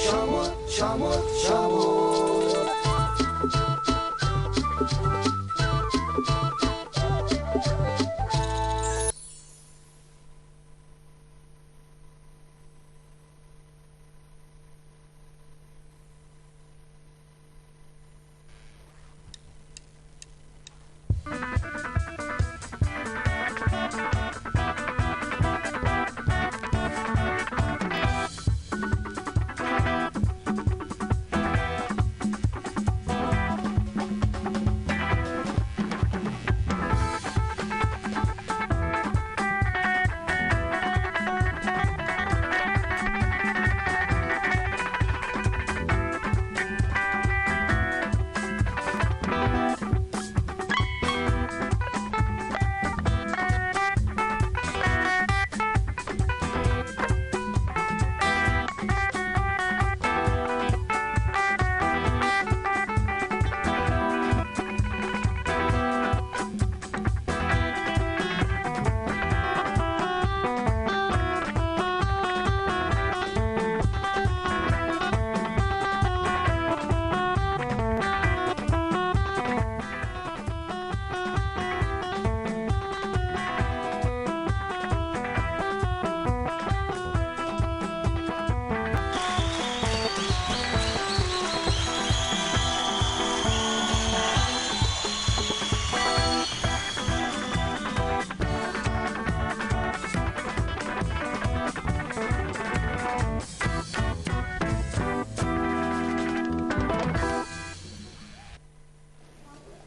ሻሞት ሻሞት ሻሞት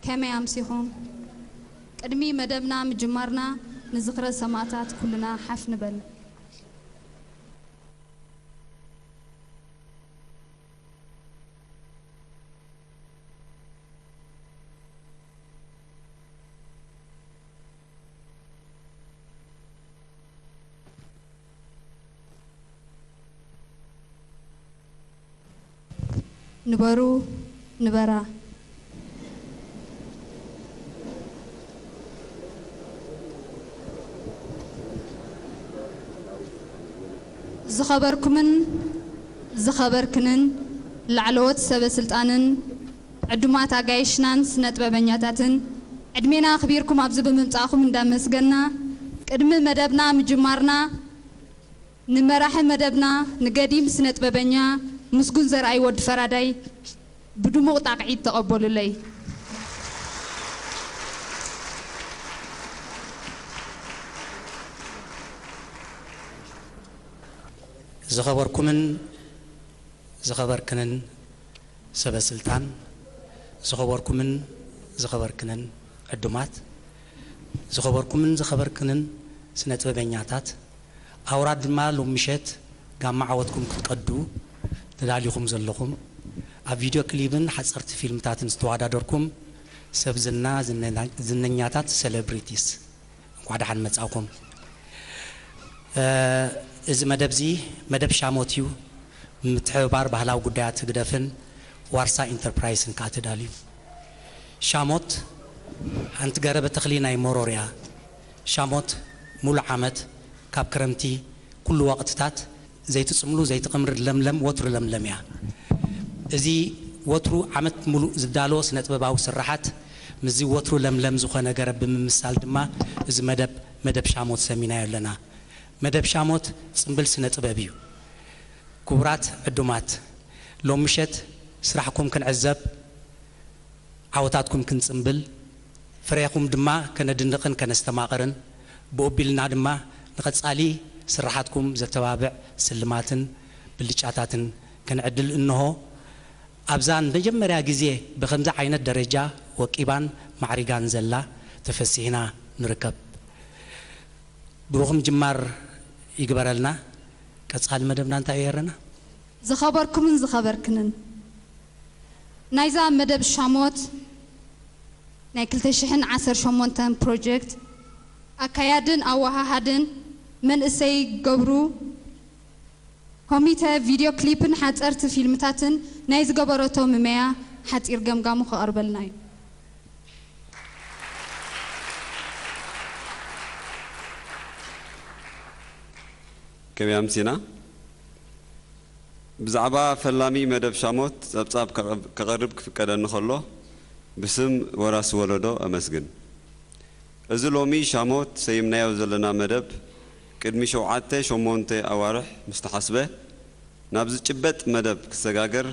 ከመይ ኣምሲኹም? ቅድሚ መደብና ምጅማርና ንዝኽረ ሰማእታት ኩልና ሓፍ ንበል። ንበሩ ንበራ። ዝኸበርኩምን ዝኸበርክንን ላዕለዎት ሰበ ስልጣንን ዕዱማት ኣጋይሽናን ስነ ጥበበኛታትን፣ ዕድሜና ኣኽቢርኩም ኣብዚ ብምምጻእኹም እንዳመስገና፣ ቅድሚ መደብና ምጅማርና ንመራሒ መደብና ንገዲም ስነ ጥበበኛ ምስጉን ዘርኣይ ወዲ ፈራዳይ ብድሙቕ ጣቕዒት ተቐበሉለይ። ዝኸበርኩምን ዝኸበርክንን ሰበ ስልጣን፣ ዝኸበርኩምን ዝኸበርክንን ዕዱማት፣ ዝኸበርኩምን ዝኸበርክንን ስነ ጥበበኛታት፣ ኣውራ ድማ ሎም ምሸት ጋማ ዓወትኩም ክትቀዱ ተዳሊኹም ዘለኹም፣ ኣብ ቪድዮ ክሊብን ሓጸርቲ ፊልምታትን ዝተወዳደርኩም ሰብ ዝና፣ ዝነኛ-፣ ዝነኛታት፣ ሴሌብሪቲስ፣ እንኳዕ ደሓን መጻእኩም። እ፣ እዚ መደብ እዚ መደብ ሻሞት እዩ። ምትሕብባር ባህላዊ ጉዳያት ህግደፍን ዋርሳ ኢንተርፕራይስን ከኣ ተዳልዩ። ሻሞት ሓንቲ ገረበ ተኽሊ ናይ መሮር እያ። ሻሞት ሙሉእ ዓመት ካብ ክረምቲ ኩሉ ወቕትታት ዘይትጽምሉ ዘይትቐምር ለምለም ወትሩ ለምለም እያ። እዚ ወትሩ ዓመት ሙሉእ ዝዳሎ ስነ ጥበባዊ ስርሓት ምስዚ ወትሩ ለምለም ዝኾነ ገረብ ብምምሳል ድማ እዚ መደብ መደብ ሻሞት ሰሚናዮ ኣለና። መደብ ሻሞት ጽምብል ስነ ጥበብ እዩ። ክቡራት ዕዱማት፣ ሎም ምሸት ስራሕኩም ክንዕዘብ፣ ዓወታትኩም ክንጽምብል፣ ፍሬኹም ድማ ከነድንቕን ከነስተማቕርን፣ ብኡ ኣቢልና ድማ ንቐጻሊ ስርሓትኩም ዘተባብዕ ስልማትን ብልጫታትን ክንዕድል እንሆ። ኣብዛ ንመጀመርያ ግዜ ብኸምዚ ዓይነት ደረጃ ወቂባን ማዕሪጋን ዘላ ተፈሲሕና ንርከብ። ብሩኽ ምጅማር ይግበረልና። ቀጻሊ መደብና እንታይ እዩ ኤረና? ዝኸበርኩምን ዝኸበርክንን፣ ናይዛ መደብ ሻሞት ናይ ክልተ ሽሕን ዓሰርተ ሸሞንተን ፕሮጀክት ኣካያድን ኣወሃሃድን መንእሰይ ገብሩ ኮሚተ ቪድዮ ክሊፕን ሓጸርቲ ፊልምታትን ናይ ዝገበረቶ ምመያ ሓጺር ገምጋሙ ከቕርበልና እዩ። ከመይ ኣምሲና? ብዛዕባ ፈላሚ መደብ ሻሞት ጸብጻብ ከቕርብ ክፍቀደኒ ከሎ፣ ብስም ወራሲ ወለዶ ኣመስግን። እዚ ሎሚ ሻሞት ሰይምናዮ ዘለና መደብ፣ ቅድሚ ሸውዓተ ሸሞንተ ኣዋርሕ ምስ ተሓስበ፣ ናብ ዝጭበጥ መደብ ክሰጋገር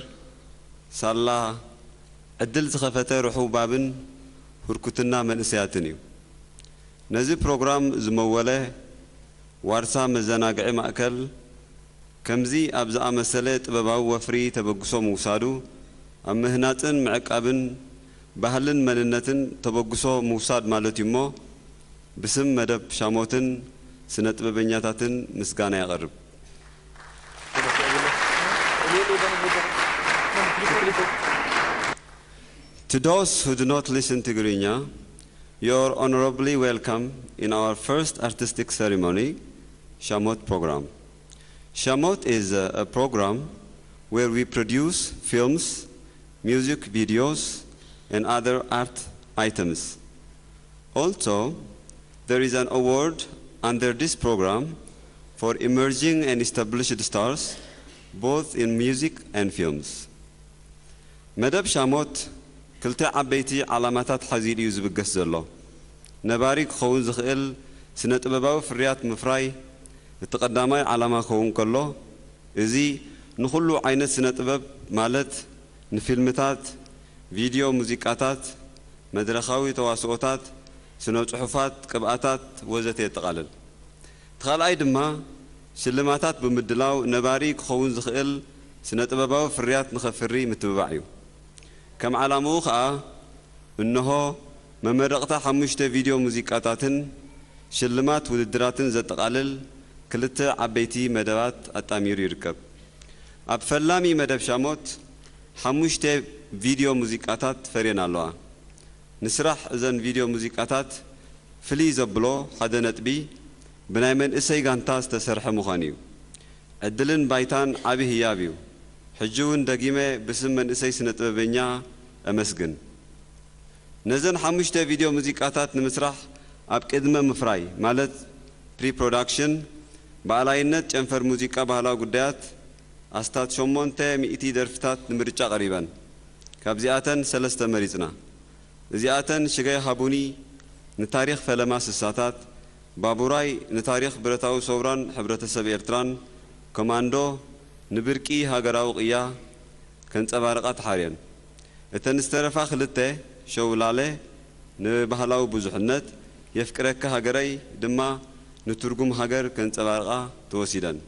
ሳላ ዕድል ዝኸፈተ ርሑው ባብን ህርኩትና መንእሰያትን እዩ። ነዚ ፕሮግራም ዝመወለ ዋርሳ መዘናግዒ ማእከል ከምዚ ኣብ ዝኣመሰለ ጥበባዊ ወፍሪ ተበግሶ ምውሳዱ ኣብ ምህናጽን ምዕቃብን ባህልን መንነትን ተበግሶ ምውሳድ ማለት እዩ እሞ ብስም መደብ ሻሞትን ስነ ጥበበኛታትን ምስጋና የቕርብ። To those who do not listen Tigrinya, you are honorably welcome in our first artistic ceremony, Shamot program. Shamot is a, a program where we produce films, music videos, and other art items. Also, there is an award under this program for emerging and established stars, both in music and films. መደብ ሻሞት ክልተ ዓበይቲ ዓላማታት ሓዚሉ እዩ ዝብገስ ዘሎ። ነባሪ ክኸውን ዝኽእል ስነ ጥበባዊ ፍርያት ምፍራይ እቲ ቀዳማይ ዓላማ ክኸውን ከሎ፣ እዚ ንኹሉ ዓይነት ስነ ጥበብ ማለት ንፊልምታት፣ ቪድዮ ሙዚቃታት፣ መድረኻዊ ተዋስኦታት፣ ስነ ጽሑፋት፣ ቅብኣታት ወዘተ የጠቓልል። እቲ ካልኣይ ድማ ሽልማታት ብምድላው ነባሪ ክኸውን ዝኽእል ስነ ጥበባዊ ፍርያት ንኸፍሪ ምትብባዕ እዩ። ከም ዓላምኡ ኸኣ እንሆ መመረቕታ ሓሙሽተ ቪድዮ ሙዚቃታትን ሽልማት ውድድራትን ዘጠቓልል ክልተ ዓበይቲ መደባት ኣጣሚሩ ይርከብ። ኣብ ፈላሚ መደብ ሻሞት ሓሙሽተ ቪድዮ ሙዚቃታት ፈርየን ኣለዋ። ንስራሕ እዘን ቪድዮ ሙዚቃታት ፍልይ ዘብሎ ሓደ ነጥቢ ብናይ መንእሰይ ጋንታ ዝተሰርሐ ምዃኑ እዩ። ዕድልን ባይታን ዓቢ ህያብ እዩ። ሕጂ እውን ደጊመ ብስም መንእሰይ ስነ ጥበበኛ እመስግን። ነዘን ሓሙሽተ ቪድዮ ሙዚቃታት ንምስራሕ ኣብ ቅድመ ምፍራይ ማለት ፕሪ ፕሮዳክሽን ብኣላይነት ጨንፈር ሙዚቃ ባህላዊ ጉዳያት ኣስታት ሸሞንተ ሚእቲ ደርፍታት ንምርጫ ቀሪበን። ካብዚኣተን ሰለስተ መሪጽና። እዚኣተን ሽገይ ሃቡኒ፣ ንታሪኽ ፈለማ ስሳታት፣ ባቡራይ፣ ንታሪኽ ብረታዊ ሰውራን ሕብረተሰብ ኤርትራን፣ ኮማንዶ፣ ንብርቂ ሃገራዊ ቅያ ከንጸባርቓ ተሓርየን። እተን ዝተረፋ ክልተ፣ ሸውላለ፣ ንባህላዊ ብዙሕነት፣ የፍቅረኪ ሃገረይ ድማ ንትርጉም ሃገር ከንጸባርቓ ተወሲደን።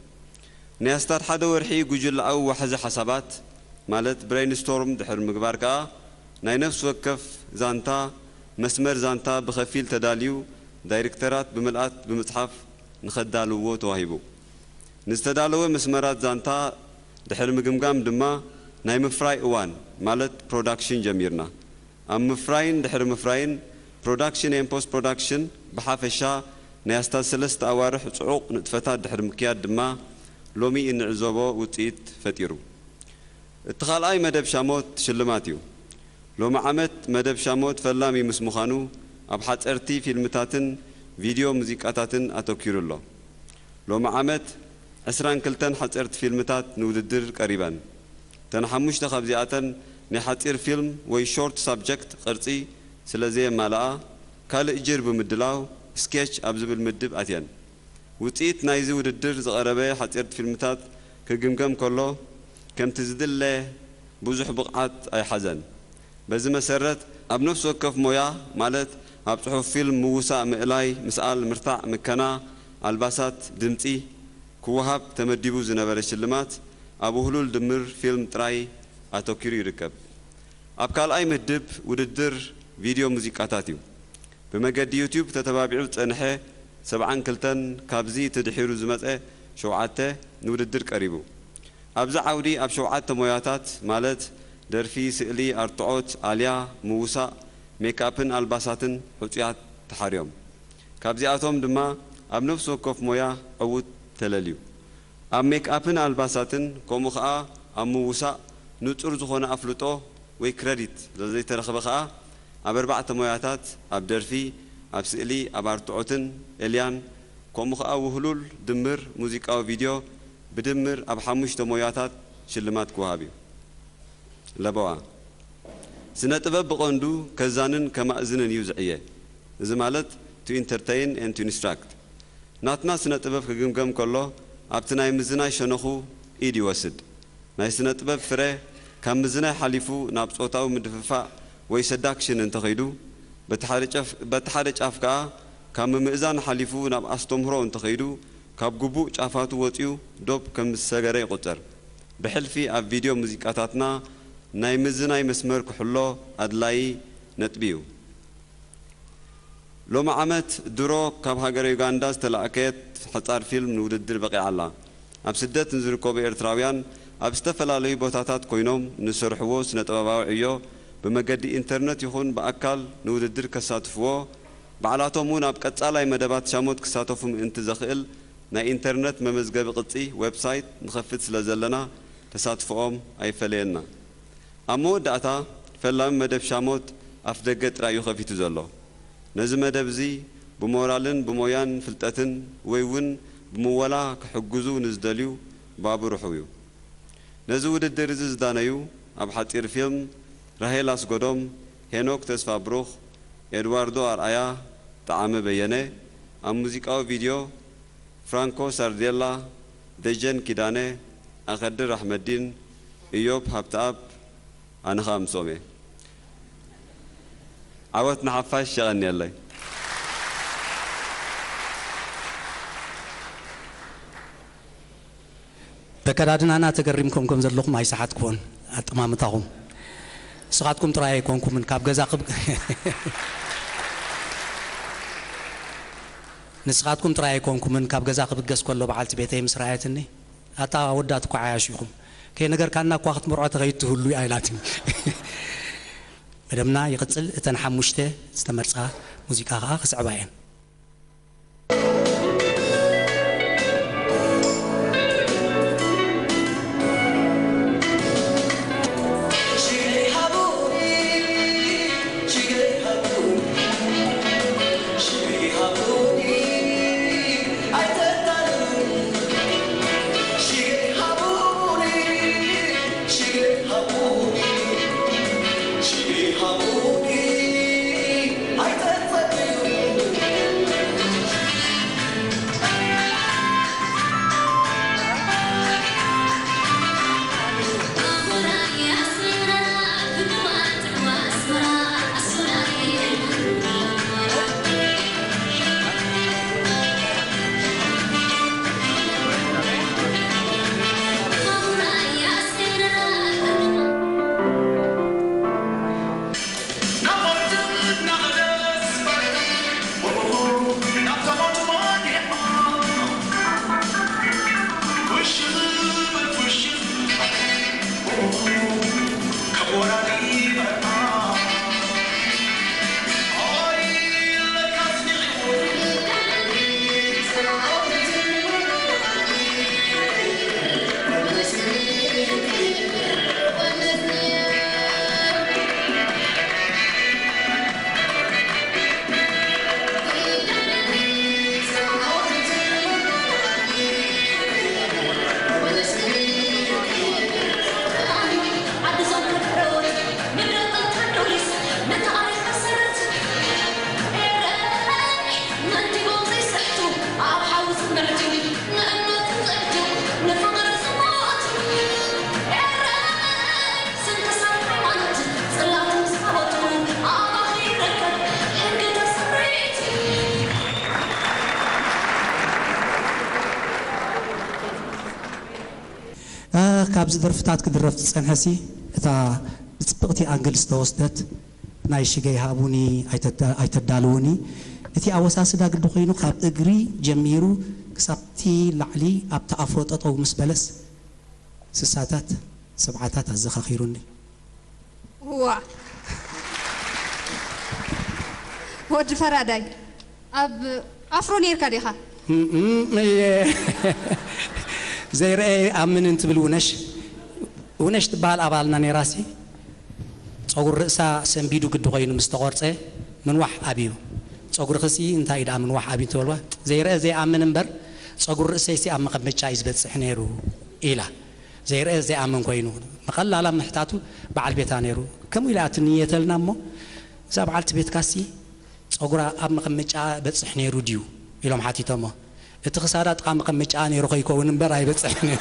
ናይ ኣስታት ሓደ ወርሒ ጉጅለኣዊ ዋሕዚ ሓሳባት፣ ማለት ብሬይንስቶርም ድሕሪ ምግባር ከኣ፣ ናይ ነፍሲ ወከፍ ዛንታ መስመር ዛንታ ብኸፊል ተዳልዩ፣ ዳይርክተራት ብምልኣት ብምጽሓፍ ንኸዳልውዎ ተዋሂቡ። ንዝተዳለወ መስመራት ዛንታ ድሕሪ ምግምጋም ድማ፣ ናይ ምፍራይ እዋን፣ ማለት ፕሮዳክሽን ጀሚርና። ኣብ ምፍራይን ድሕሪ ምፍራይን፣ ፕሮዳክሽን ኤን ፖስት ፕሮዳክሽን ብሓፈሻ ናይ ኣስታት ሰለስተ ኣዋርሕ ጽዑቕ ንጥፈታት ድሕሪ ምክያድ ድማ ሎሚ እንዕዘቦ ውጽኢት ፈጢሩ። እቲ ካልኣይ መደብ ሻሞት ሽልማት እዩ። ሎሚ ዓመት መደብ ሻሞት ፈላሚ ምስ ምዃኑ ኣብ ሓጸርቲ ፊልምታትን ቪድዮ ሙዚቃታትን ኣተኲሩ ኣሎ። ሎሚ ዓመት ዕስራን ክልተን ሓጸርቲ ፊልምታት ንውድድር ቀሪበን። እተን ሓሙሽተ ካብዚኣተን ናይ ሓጺር ፊልም ወይ ሾርት ሳብጀክት ቅርጺ ስለ ዘየማልኣ፣ ካልእ ጅር ብምድላው፣ ስኬች ኣብ ዝብል ምድብ ኣትየን። ውጽኢት ናይዚ ውድድር ዝቐረበ ሓጺርቲ ፊልምታት ክግምገም ከሎ፣ ከምቲ ዝድለ ብዙሕ ብቕዓት ኣይሓዘን። በዚ መሰረት፣ ኣብ ነፍሲ ወከፍ ሞያ፣ ማለት ኣብ ጽሑፍ ፊልም፣ ምውሳእ፣ ምእላይ፣ ምስኣል፣ ምርታዕ፣ ምከና፣ ኣልባሳት፣ ድምጺ፣ ክወሃብ ተመዲቡ ዝነበረ ሽልማት፣ ኣብ ውህሉል ድምር ፊልም ጥራይ ኣተኲሩ ይርከብ። ኣብ ካልኣይ ምድብ ውድድር ቪድዮ ሙዚቃታት እዩ። ብመገዲ ዩትዩብ ተተባቢዑ ዝጸንሐ ሰብዓን ክልተን ካብዚ እቲ ድሒሩ ዝመጸ ሸውዓተ ንውድድር ቀሪቡ። ኣብዚ ዓውዲ ኣብ ሸውዓተ ሞያታት ማለት ደርፊ፣ ስእሊ፣ ኣርትዖት፣ ኣልያ፣ ምውሳእ፣ ሜክኣፕን ኣልባሳትን ሕጹያት ተሓርዮም። ካብዚኣቶም ድማ ኣብ ነፍሲ ወከፍ ሞያ ዕዉት ተለልዩ። ኣብ ሜክኣፕን ኣልባሳትን ከምኡ ኸኣ ኣብ ምውሳእ ንጹር ዝኾነ ኣፍልጦ ወይ ክረዲት ስለዘይተረኽበ ከኣ፣ ኣብ ኣርባዕተ ሞያታት፣ ኣብ ደርፊ፣ ኣብ ስእሊ፣ ኣብ ኣርትዖትን ኤልያን፣ ከምኡ ከኣ ውህሉል ድምር ሙዚቃዊ ቪድዮ፣ ብድምር ኣብ ሓሙሽተ ሞያታት ሽልማት ክወሃብ እዩ። ለበዋ፣ ስነ ጥበብ ብቐንዱ ከዛንን ከማእዝንን እዩ ዝዕየ። እዚ ማለት to entertain and to instruct። ናትና ስነ ጥበብ ክግምገም ከሎ ኣብቲ ናይ ምዝናይ ሸነኹ ኢድ ይወስድ። ናይ ስነ ጥበብ ፍረ ካብ ምዝናይ ሓሊፉ ናብ ጾታዊ ምድፍፋእ ወይ ሰዳክሽን እንተኸይዱ፣ በቲ ሓደ ጫፍ፣ በቲ ሓደ ጫፍ ከኣ ካብ ምምእዛን ሓሊፉ ናብ ኣስተምህሮ እንተኸይዱ፣ ካብ ግቡእ ጫፋቱ ወጺኡ ዶብ ከም ዝሰገረ ይቑጸር። ብሕልፊ ኣብ ቪድዮ ሙዚቃታትና ናይ ምዝናይ መስመር ክሕሎ ኣድላዪ ነጥቢ እዩ። ሎሚ ዓመት ድሮ ካብ ሃገረ ዩጋንዳ ዝተላእከየት ሓጻር ፊልም ንውድድር በቒዓ ኣላ። ኣብ ስደት ንዝርከቡ ኤርትራውያን ኣብ ዝተፈላለዩ ቦታታት ኮይኖም ንዝሰርሕዎ ስነ-ጥበባዊ ዕዮ ብመገዲ ኢንተርነት ይኹን ብኣካል ንውድድር ከሳትፍዎ፣ ባዕላቶም እውን ኣብ ቀጻላይ መደባት ሻሞት ክሳተፉ ምእንቲ ዘኽእል ናይ ኢንተርነት መመዝገቢ ቅጺ፣ ዌብሳይት፣ ንኸፍት ስለ ዘለና ተሳትፎኦም ኣይፈለየና። ኣብ መወዳእታ፣ ፈላሚ መደብ ሻሞት ኣፍደገ ጥራይ እዩ ከፊቱ ዘሎ። ነዚ መደብ እዚ ብሞራልን ብሞያን ፍልጠትን ወይ እውን ብምወላ ክሕግዙ ንዝደልዩ ባቡ ርሑው እዩ። ነዚ ውድድር እዚ ዝዳነዩ ኣብ ሓጺር ፊልም ራሄል ኣስጎዶም፣ ሄኖክ ተስፋብሩኽ፣ ኤድዋርዶ ኣርኣያ፣ ጠዓመ በየነ፣ ኣብ ሙዚቃዊ ቪድዮ ፍራንኮ ሳርዴላ፣ ደጀን ኪዳነ፣ ኣኸድር ኣሕመዲን፣ እዮብ ሃብተኣብ፣ ኣነ ኸኣ ምስኦም እየ። ዓወት ንሓፋሽ፣ የቐንየለይ። በከዳድናና ተገሪምኩም ከም ዘለኹም ኣይሰሓትኩዎን። ኣጠማምታኹም ንስኻትኩም ጥራይ ኣይኮንኩምን ካብ ገዛ ክብ-፣ ንስኻትኩም ጥራይ ኣይኮንኩምን ካብ ገዛ ክብገስ ከሎ በዓልቲ ቤተይ ምስ ረኣየትኒ፣ "ኣታ ኣወዳት እኮ ዓያሹ ኢኹም፣ ከይነገርካና እኳ ክትምርዖ ተኸይድ ትህሉ" ኢላትኒ። መደብና ይቕጽል። እተን ሓሙሽተ ዝተመርጻ ሙዚቃ ከኣ ክስዕባ እየን። እ፣ ካብዚ ደርፍታት ክድረፍ ዝጸንሐሲ፣ እታ ብጽብቕቲ ኣንግል ዝተወስደት ናይ ሽገይ ሃቡኒ ኣይተዳ-፣ ኣይተዳልውኒ፣ እቲ ኣወሳስዳ ግዲ ኮይኑ ካብ እግሪ ጀሚሩ ክሳብቲ ላዕሊ ኣብቲ ኣፍሮ ጠጠው ምስ በለስ፣ ስሳታት፣ ሰብዓታት ኣዘኻኺሩኒ። ዋ፣ ወዲ ፈራዳይ፣ ኣብ ኣፍሮ ነይርካ ዲኻ? እም፣ እም፣ እየ። ዘይረኣየ ኣምን እንትብል ውነሽ፣ ውነሽ ትበሃል ኣባልና ነይራሲ። ጸጉሪ ርእሳ ሰንቢዱ ግዲ ኮይኑ ምስ ተቖርጸ ምንዋሕ ኣብዩ። ጸጉርኽሲ እንታይ ደኣ ምንዋሕ ኣብዩ ትበልዋ? ዘይረአ ዘይኣምን እምበር ጸጉሪ ርእሰይሲ ኣብ መቐመጫ እዩ ዝበጽሕ ነይሩ ኢላ። ዘይረአ ዘይኣምን ኮይኑ መቐላላ ምሕታቱ በዓል ቤታ ነይሩ። ከምኡ ኢላ እያ ትንየተልና እሞ እዛ በዓልቲ ቤትካሲ ጸጉራ ኣብ መቐመጫ በጽሕ ነይሩ ድዩ ኢሎም ሓቲቶሞ። እቲ ክሳዳ ጥቓ መቐመጫኣ ነይሩ ከይከውን እምበር ኣይበጽሕን እዩ።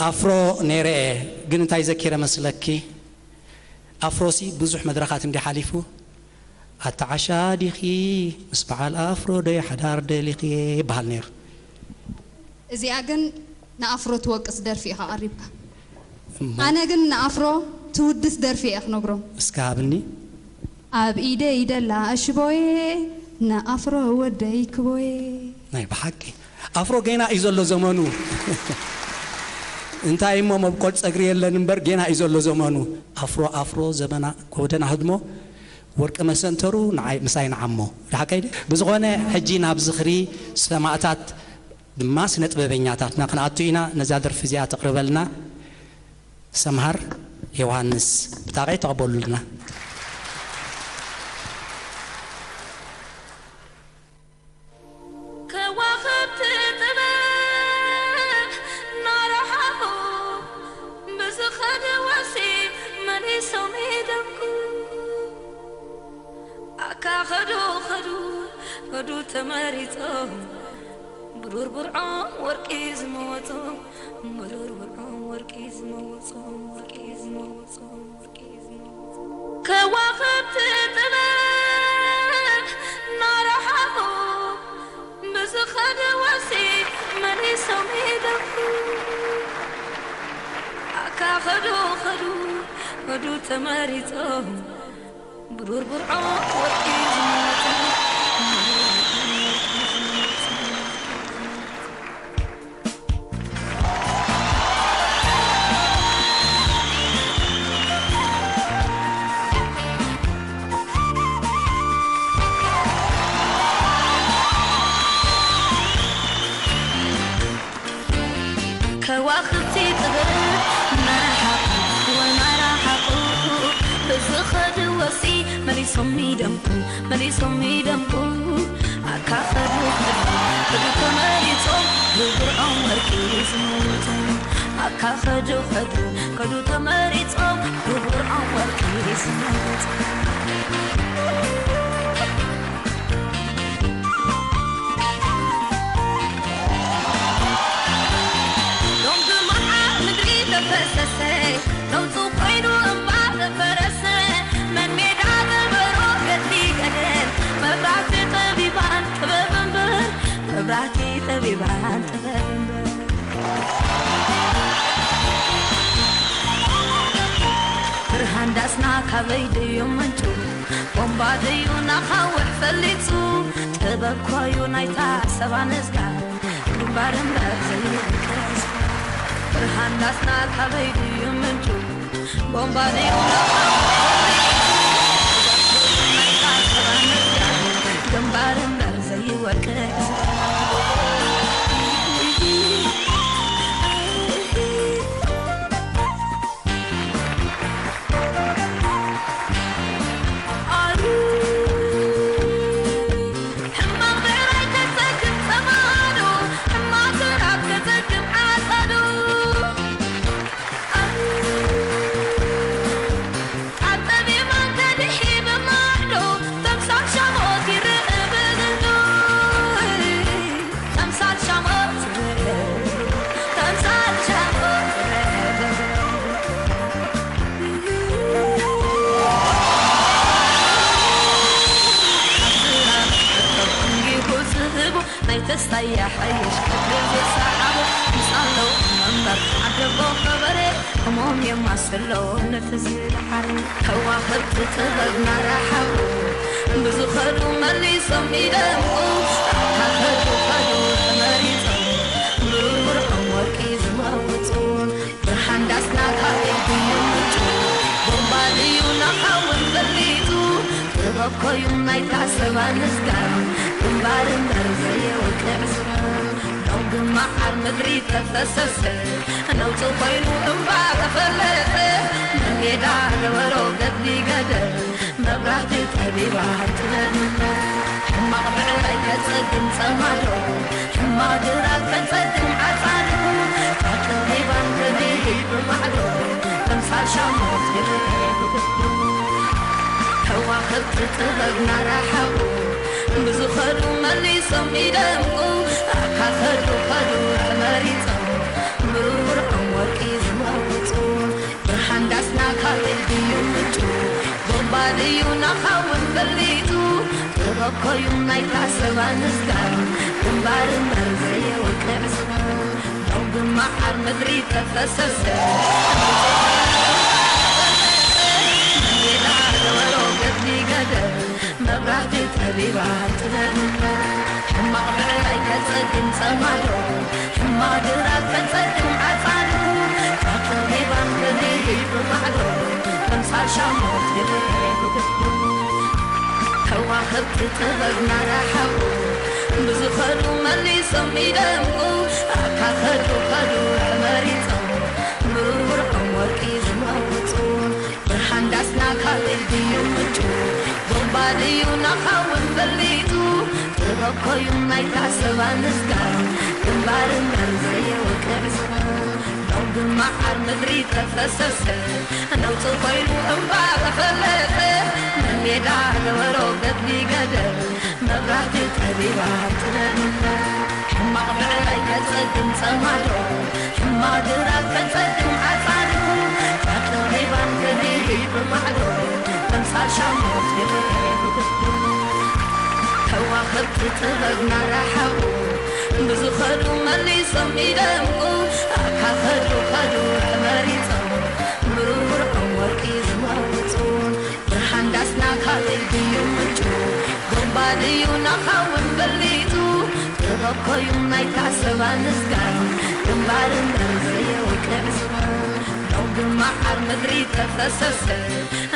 ኣፍሮ ነይረ እየ፣ ግን እንታይ ዘኪረ መስለኪ? ኣፍሮሲ ብዙሕ መድረኻት እንዲ ሓሊፉ ኣታ ዓሻ ዲኺ ምስ በዓል ኣፍሮ ዶ ሓዳር ደሊኺ ይበሃል ነይሩ። እዚኣ ግን ንኣፍሮ ትወቅስ ደርፊ ኢኻ ቀሪብካ። ኣነ ግን ንኣፍሮ ትውድስ ደርፊ እየ ክነግሮም። እስከ ሃብኒ። ኣብ ኢደይ ደላ ሽቦዬ ንኣፍሮ ወደይ ክቦዬ። ናይ ብሓቂ ኣፍሮ ጌና እዩ ዘሎ ዘመኑ። እንታይ እሞ መብቆል ጸግሪ የለን እምበር ጌና እዩ ዘሎ ዘመኑ። ኣፍሮ ኣፍሮ ዘመና ጎደና ህድሞ ወርቂ መሰንተሩ ንዓይ ምሳይ ንዓሞ። ደሓቀይ ደ? ብዝኾነ ሕጂ ናብ ዝኽሪ ሰማእታት ድማ ስነ ጥበበኛታትና ክንኣቱ ኢና። ነዛ ደርፊ እዚኣ ተቕርበልና ሰምሃር ዮሃንስ ብጣቕዒት ተቐበሉልና። ከዋኽብቲ ጥበብ እናረሓቑ ብዝኸድወሲ መሊሶም ይደምቁ። ኣካ ኸዱ ኸዱ ኸዱ ተመሪጾም ብሩር ብርዖም ወርቂ ዝመወጾም ብሩር ብርዖም ወርቂ ዝመወጾም ወርቂ ዝመወጾም ወርቂ ዝመወጾም ከዋኽብቲ ጥበብ እናረሓቑ ብዝኸድወሲ መሊሶም ይደምቁ። ኣካ ኸዱ ኸዱ ኸዱ ተመሪጾም ብሩር ብርዖም ወርቂ ዝመወጾም ከዋኽብቲ ጥበብ እናረሓቑ ወናረሓቑ ብዝኸድዎሲ መሊሶም ይደምቁ መሊሶም ይደምቁ። ኣካ ኸዱ ኸዱ ኸዱ ተመሪጾም ብብርዖም ወርቂ ዝመወጹ። ኣካ ኸዱ ኸዱ ኸዱ ተመሪጾም ብብርዖም ወርቂ ዝመወጹ። ሎም ብመርዓ ምድሪ ተፈሰሰ ነውጹ ኮይኑ እምባ ተፈረሰ። መን ሜዳ ነበሮ ገድሊ ገደል መብራህቲ ጠቢባን ጥበብ እምበር መብራህቲ ጠቢባን ጥበብ እምበር። ብርሃን ዳስና ካበይ ድዩ ምንጩ? ቦምባ ድዩ ናኻውሕ ፈሊጹ? ጥበብ ኮዩ ናይታ ሰባ ንዝጋ ግንባር እምበር ዘይንቅስ። ብርሃን ዳስና ካበይ ድዩ ምንጩ? ቦምባ ድዩ ናኻውሕ ፈሊጹ? ጥበብ ኮዩ ናይታ ሰባ ንዝጋ ግንባር እምበር ዘይወቅስ። ናይ ተስፋ የሐይሽ ክብሪ ዝሰዓቦ ምስ ኣለዉ እምበር ዓደቦ ከበሬ ሕሞም የማስሎ ነቲ ዝደሓር ከዋኽብቲ ጥበብ ናረሓቑ ብዝኸዱ መሊሶም ይደምቁ ካኸዱ ኸዱ ተመሪጾም ብሩር ብርዖም ወርቂ ዝመውጹ ብርሃን ዳስና ካበይ ድዩ ምንጩ ቦምባ ድዩ ናኻውን ፈሊጡ ጥበብ ኮዩ ናይታ ሰባ ንዝጋር ግንባር እምበር ዘየወቅዕ ዝባን ሎም ድማ መዓር ምድሪ ተፈሰሰ፣ ነውፂ ኮይኑ እምባ ተፈለጠ፣ ንሜዳ ገበሮ ገድሊ ገደል፣ መብራህቲ ጠቢባ ጥበብ። ሕማቕ ብዕራይ ከፀግም ፀማዶ፣ ሕማቕ ድራር ከፀግም ዓፃዶ፣ ጠቢባን ገድሊ ብማዕዶ፣ ተምሳል ሻሞት ይረአ ብግዱ። ከዋኽብቲ ጥበብና ረሓቑ፣ ብዝኸዱ መሊሶም ይደምቁ፣ ኣብካ ከዱ ከዱ መሪጾም፣ ብሩር ወርቂ ዝመውጹ። ብርሃን ዳስና ካበይ ድዩ ምንጩ? ቦምባ ድዩ ናኻ እውን ፈሊጡ? ጥበብ ኮዩ ናይታ ሰባ ንስጋር፣ ግንባር እምበር ዘየወቅዕ ዝናብ። ሎሚ ብመዓር ምድሪ ተፈሰሰ፣ ሜዳ ገበሮ ገድሊ ገደል፣ መብራህቲ ጠቢባ ጥበብ። ሕማቕ ብዕራይ ከጸግም ጸማዶ፣ ሕማቕ ድራር ከጸግም ዓጻዶ፣ ጠቢባን ገድሊ ብማዕዶ፣ ተምሳል ሻሞት ይረአ ብግዱ። ከዋኽብቲ ጥበብና ረሓቑ፣ ብዝኸዱ መሊሶም ይደምቁ፣ ኣብካ ከዱ ከዱ መሪጾም፣ ብሩር ወርቂ ዝመውጹ። ብርሃን ዳስና ካበይ ድዩ ምንጩ? ቦምባ ድዩ ናኻ እውን ፈሊጡ? ጥበብ ኮዩ ናይታ ሰባ ንስጋር፣ ግንባር እምበር ዘየወቅዕ ዝናብ። ሎሚ ብመዓር ምድሪ ተፈሰሰ፣ ነውፂ ኮይኑ እምባ ተፈለጠ፣ ንሜዳ ገበሮ ገድሊ ገደል፣ መብራህቲ ጠቢባ ጥበብ። ሕማቕ ብዕራይ ከጸግም ጸማዶ፣ ሕማቕ ድራር ከጸግም ዓጻዶ፣ ጠቢባን ገድሊ ብማዕዶ፣ ተምሳል ሻሞት ይረአ ብግዱ። ከዋኽብቲ ጥበብና ረሓቑ፣ ብዝኸዱ መሊሶም ይደምቁ፣ ኣብካ ከዱ ከዱ መሪጾም፣ ብሩር ወርቂ ዝመውጹ። ብርሃን ዳስና ካበይ ድዩ ምንጩ? ቦምባ ድዩ ናኻ እውን ፈሊጡ? ጥበብ ኮዩ ናይታ ሰባ ንስጋር፣ ግንባር እምበር ዘየወቅዕ ዝናብ። ሎሚ ብመዓር ምድሪ ተፈሰሰ፣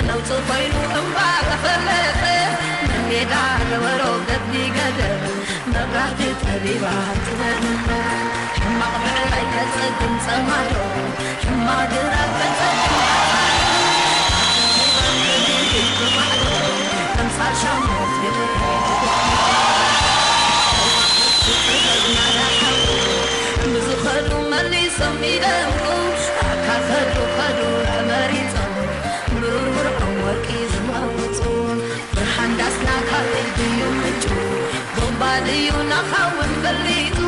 ነውፂ ኮይኑ እምባ ተፈለጠ፣ ንሜዳ ገበሮ ገድሊ ገደል፣ መብራህቲ ጠቢባ ጥበብ። ሕማቕ ብዕራይ ከጸግም ጸማዶ፣ ሕማቕ ድራር ከጸግም ዓጻዶ፣ ተምሳል ሻሞት ይረአ ብግዱ። ብዝኸዱ መሊሶም ይደምቁ፣ ኣብካ ከዱ ከዱ መሪጾም፣ ብሩር ወርቂ ዝመውጹ። ብርሃን ዳስና ካበይ ድዩ ምንጩ? ቦምባ ድዩ ናኻ እውን ፈሊጡ?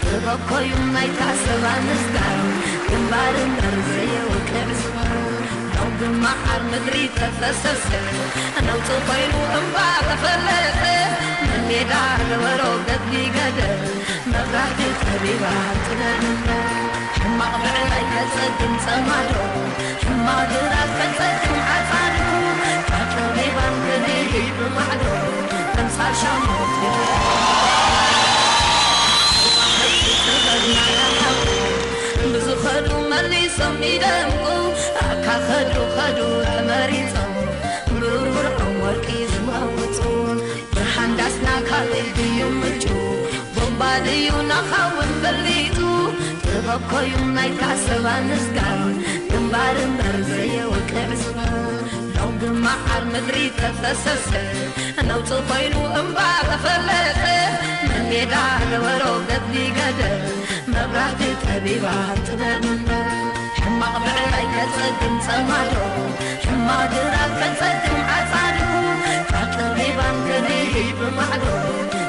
ጥበብ ኮዩ ናይታ ሰባ ንስጋር፣ ግንባር እምበር ዘየወቅዕ ዝናብ። ሎሚ ብመዓር ምድሪ ተፈሰሰ፣ ነውፂ ኮይኑ እምባ ተፈለጠ፣ ንሜዳ ገበሮ ገድሊ ገደል፣ መብራህቲ ጠቢባ ጥበብ። ሕማቕ ብዕራይ ከጸግም ጸማዶ፣ ሕማቕ ድራር ከጸግም ዓጻዶ፣ ጠቢባን ገድሊ ብማዕዶ፣ ተምሳል ሻሞት ይረአ። ብዝኸዱ መሊሶም ይደምቁ፣ ኣብካ ከዱ ከዱ መሪጾም፣ ብሩር ወርቂ ዝመውጹ። ብርሃን ዳስና ካበይ ድዩ ምንጩ? ቦምባ ድዩ ናኻ እውን ፈሊጡ? ጥበብ ኮዩ ናይታ ሰባ ንስጋር፣ ግንባር እምበር ዘየወቅዕ ዝናብ። ሎሚ ብመዓር ምድሪ ተፈሰሰ፣ ነውፂ ኮይኑ እምባ ተፈለጠ፣ ንሜዳ ገበሮ ገድሊ ገደል፣ መብራህቲ ጠቢባ ጥበብ። ሕማቕ ብዕራይ ከጸግም ጸማዶ፣ ሕማቕ ድራር ከጸግም ዓጻዶ፣ ጠቢባን ገድሊ ብማዕዶ፣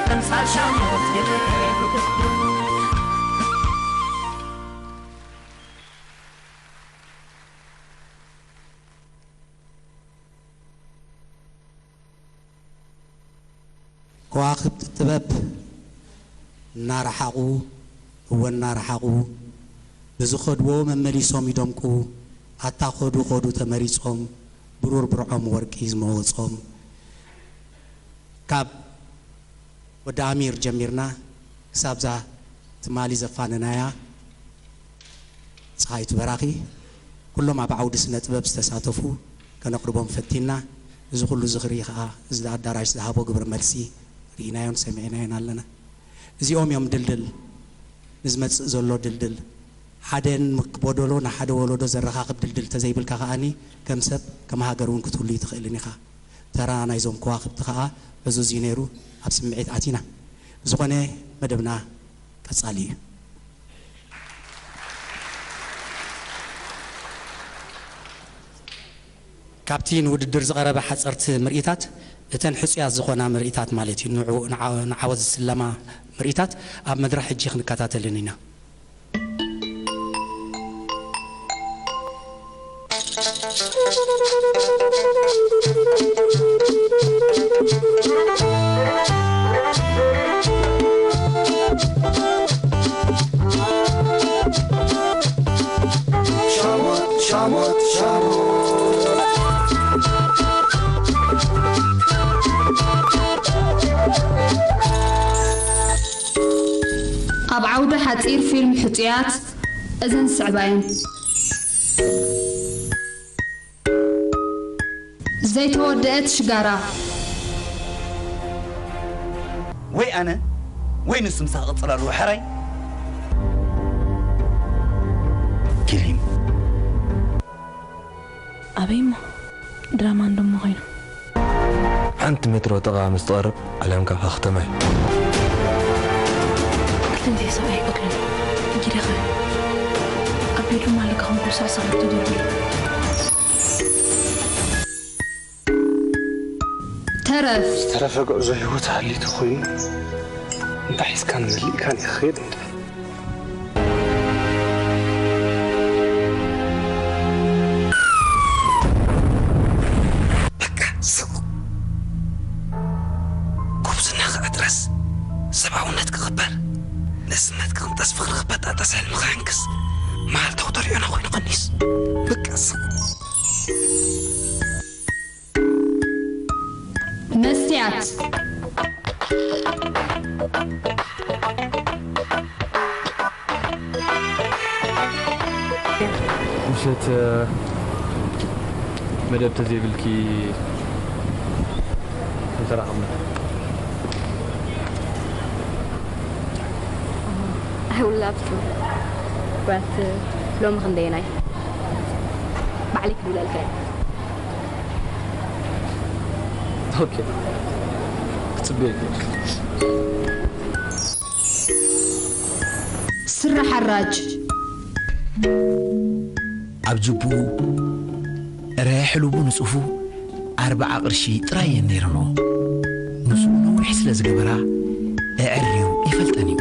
ተምሳል ሻሞት ይረአ ብግዱ። ከዋኽብቲ ጥበብ እናረሓቑ፣ እወ እናረሓቑ፣ ብዝኸድዎ መመሊሶም ይደምቁ፣ ኣታ ኸዱ ኸዱ ተመሪጾም፣ ብሩር ብርዖም ወርቂ ዝመወጾም። ካብ ወዲ ኣሚር ጀሚርና ክሳብዛ ትማሊ ዘፋነናያ ጸሃይቱ በራኺ፣ ኩሎም ኣብ ዓውዲ ስነ ጥበብ ዝተሳተፉ ከነቕርቦም ፈቲና። እዚ ኩሉ ዝኽሪ ኸኣ እዚ ኣዳራሽ ዝሃቦ ግብረ መልሲ ርኢናዮን ሰሚዕናዮን ኣለና። እዚኦም እዮም ድልድል ንዝመጽእ ዘሎ ድልድል፣ ሓደ ጎደሎ ንሓደ ወለዶ ዘረኻኽብ ድልድል ተዘይብልካ ከኣኒ፣ ከም ሰብ፣ ከም ሃገር እውን ክትህሉ ኣይትኽእልን ኢኻ። ተራ ናይዞም ከዋኽብቲ ከኣ ዕዙዝ እዩ ነይሩ፣ ኣብ ስምዒት ኣቲና። ብዝኾነ፣ መደብና ቀጻሊ እዩ። ካብቲ ንውድድር ዝቐረበ ሓጸርቲ ምርኢታት፣ እተን ሕጹያት ዝኾና ምርኢታት ማለት እዩ፣ ንዑ-፣ ንዓ-፣ ንዓወት ዝስለማ ምርኢታት ኣብ መድረኽ ሕጂ ክንከታተልን ኢና። ኣብ ዓውዲ ሓጺር ፊልም ሕጹያት እዘን ዝስዕባ እየን። ዘይተወደአት ሽጋራ። ወይ ኣነ ወይ ንሱ ምሳኻ ቅጽል ኣለዎ። ሕራይ ኪሊም። ኣበይ እሞ? ድራማ እንዶ እሞ ኮይኑ። ሓንቲ ሜትሮ ጥቓ ምስ ትቐርብ ዓለም ካባኻ ከተማ እያ። ክልተ ግዜ ሰብኣይ ይቀትለኒ። ሕጂ ደኸ ኣብ ቤድሩም ኣለካ፣ ከም ኩሉ ሳዕ ሰፈር ተደርብዩ። ተረፍ። ዝተረፈ ጉዕዞ ህይወት ሃልዩ ተኾይኑ፣ እንታይ ሒዝካን መሊእካን ኢኻ ክኸይድ እንደ። በቃ ስቕ። ጉብዝና ክዕጥረስ፣ ሰብኣውነት ክኽበር፣ ንእስነት ክቕንጠስ፣ ፍቕሪ ክበጣጠስ፣ ሕልሚ ክሕንክስ፣ መዓልታዊ ተሪዑና ኮይኑ ቀኒስ። በቃ ስቕ። መስትያት። ምሸት መደብ ተዘይብልኪ ምተራኸብና። I will love to. But ሎሚ ክንደየናይ? ባዕለይ ክድውለልካ እየ። ኦኬ። ክጽበየኪ እየ። ስረ ሓራጅ። ኣብ ጅቡኡ እረ ሕሉቡ ንጹፉ ኣርብዓ ቅርሺ ጥራይ እየን ነይረንኦ። ምስኡ ነዊሕ ስለ ዝገበራ፣ ኣዐርዩ ይፈልጠን እዩ።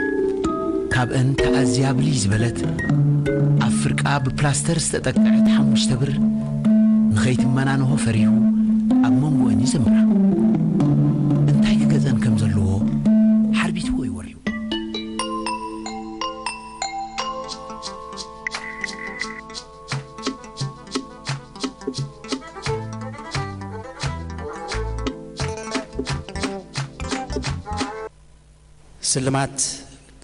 ካብአን ተኣዝያ ብልይ ዝበለት፣ ኣብ ፍርቃ ብፕላስተር ዝተጠቅዐት ሓሙሽተ ብር፣ ንኸይትመናንሆ ፈሪሁ ኣብ መንጎአን ይዘምራ። እንታይ ክገዝአን ከም ዘለዎ ሓርቢትዎ እዩ ወሪሁ። ስልማት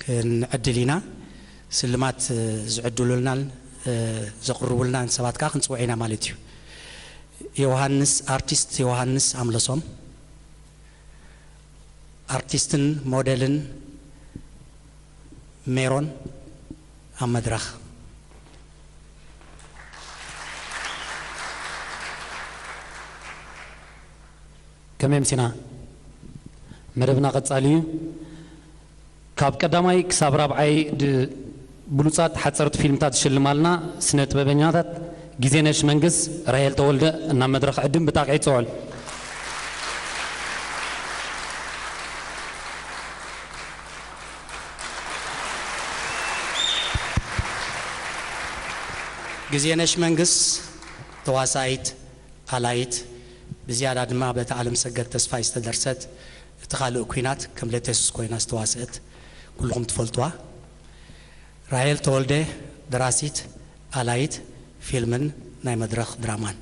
ክንዕድል ኢና። ስልማት ዝዕድሉልናን ዘቕርቡልናን ሰባት ከኣ ክንጽውዕ ኢና ማለት እዩ። ዮሃንስ፣ ኣርቲስት ዮሃንስ ኣምለሶም። ኣርቲስትን ሞዴልን ሜሮን ኣብ መድረኽ። ከመይ ኣምሲና? መደብና ቀጻሊ እዩ። ካብ ቀዳማይ ክሳብ ራብዓይ ድ-፣ ብሉጻት ሓጸርቲ ፊልምታት ዝሽልማልና ስነ ጥበበኛታት ግዜነሽ መንግስ፣ ራሄል ተወልደ እናብ መድረኽ ዕድም ብጣቕዒት ጽውዕል። ግዜነሽ መንግስ፣ ተዋሳኢት፣ ኣላይት፣ ብዝያዳ ድማ በቲ ኣለምሰገድ ተስፋይ ዝተደርሰት እቲ ካልእ ኲናት ከም ለተሱስ ኮይና ዝተዋስአት ኩልኹም ትፈልጥዋ። ራሄል ተወልደ፣ ደራሲት፣ ኣላይት ፊልምን ናይ መድረኽ ድራማን።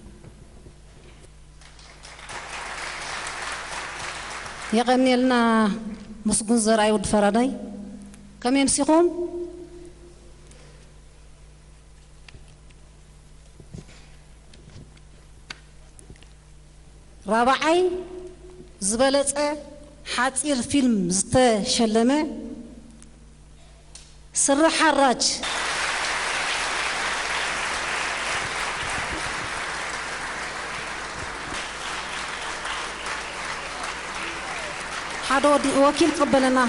የቐንየልና ምስጉን ዘርኣይ ወዲ ፈራዳይ። ከመይ ኣምሲኹም? ራብዓይ ዝበለጸ ሓጺር ፊልም ዝተሸለመ ስረ ሓራጅ። ሓደ ወዲ ወኪል ቅበለና።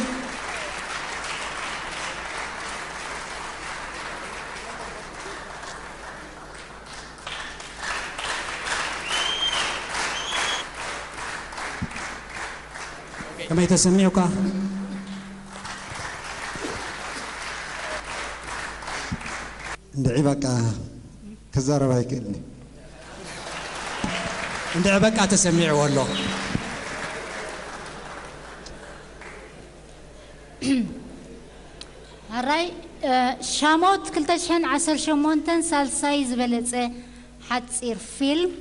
ከመይ ተሰሚዑካ? እንድዒ በቃ ክዛረብ ኣይክእልኒ። እንድዒ በቃ ተሰሚዕዎ ኣሎ። ሕራይ፣ እ፣ ሻሞት ክልተ ሽሕን ዓሰርተ ሸሞንተን ሳልሳይ ዝበለጸ ሓጺር ፊልም።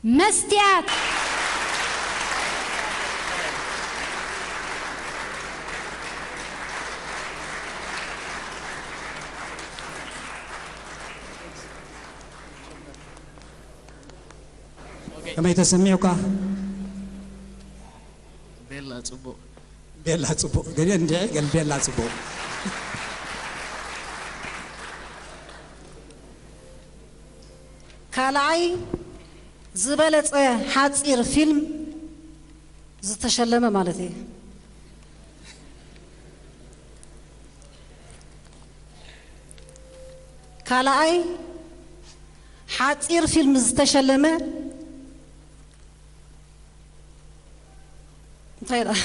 መስትያት። ከመይ ተሰሚዑካ? ቤላ ጽቡቕ። ቤላ ጽቡቕ። ገለ እንድዒ ገል ቤላ ጽቡቕ። ካልኣይ ዝበለጸ ሓጺር ፊልም ዝተሸለመ ማለት እዩ። ካልኣይ ሓጺር ፊልም ዝተሸለመ እንታይ ደኣ?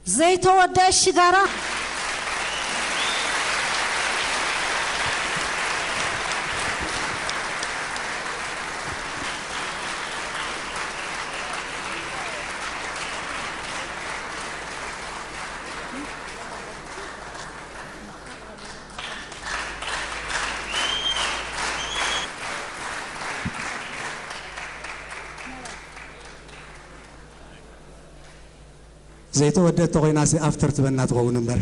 ዘይተወደአ ሽጋራ። ዘይተወደአ ተኾይናሲ ኣፍተር ትበና ትኸውን እምበር።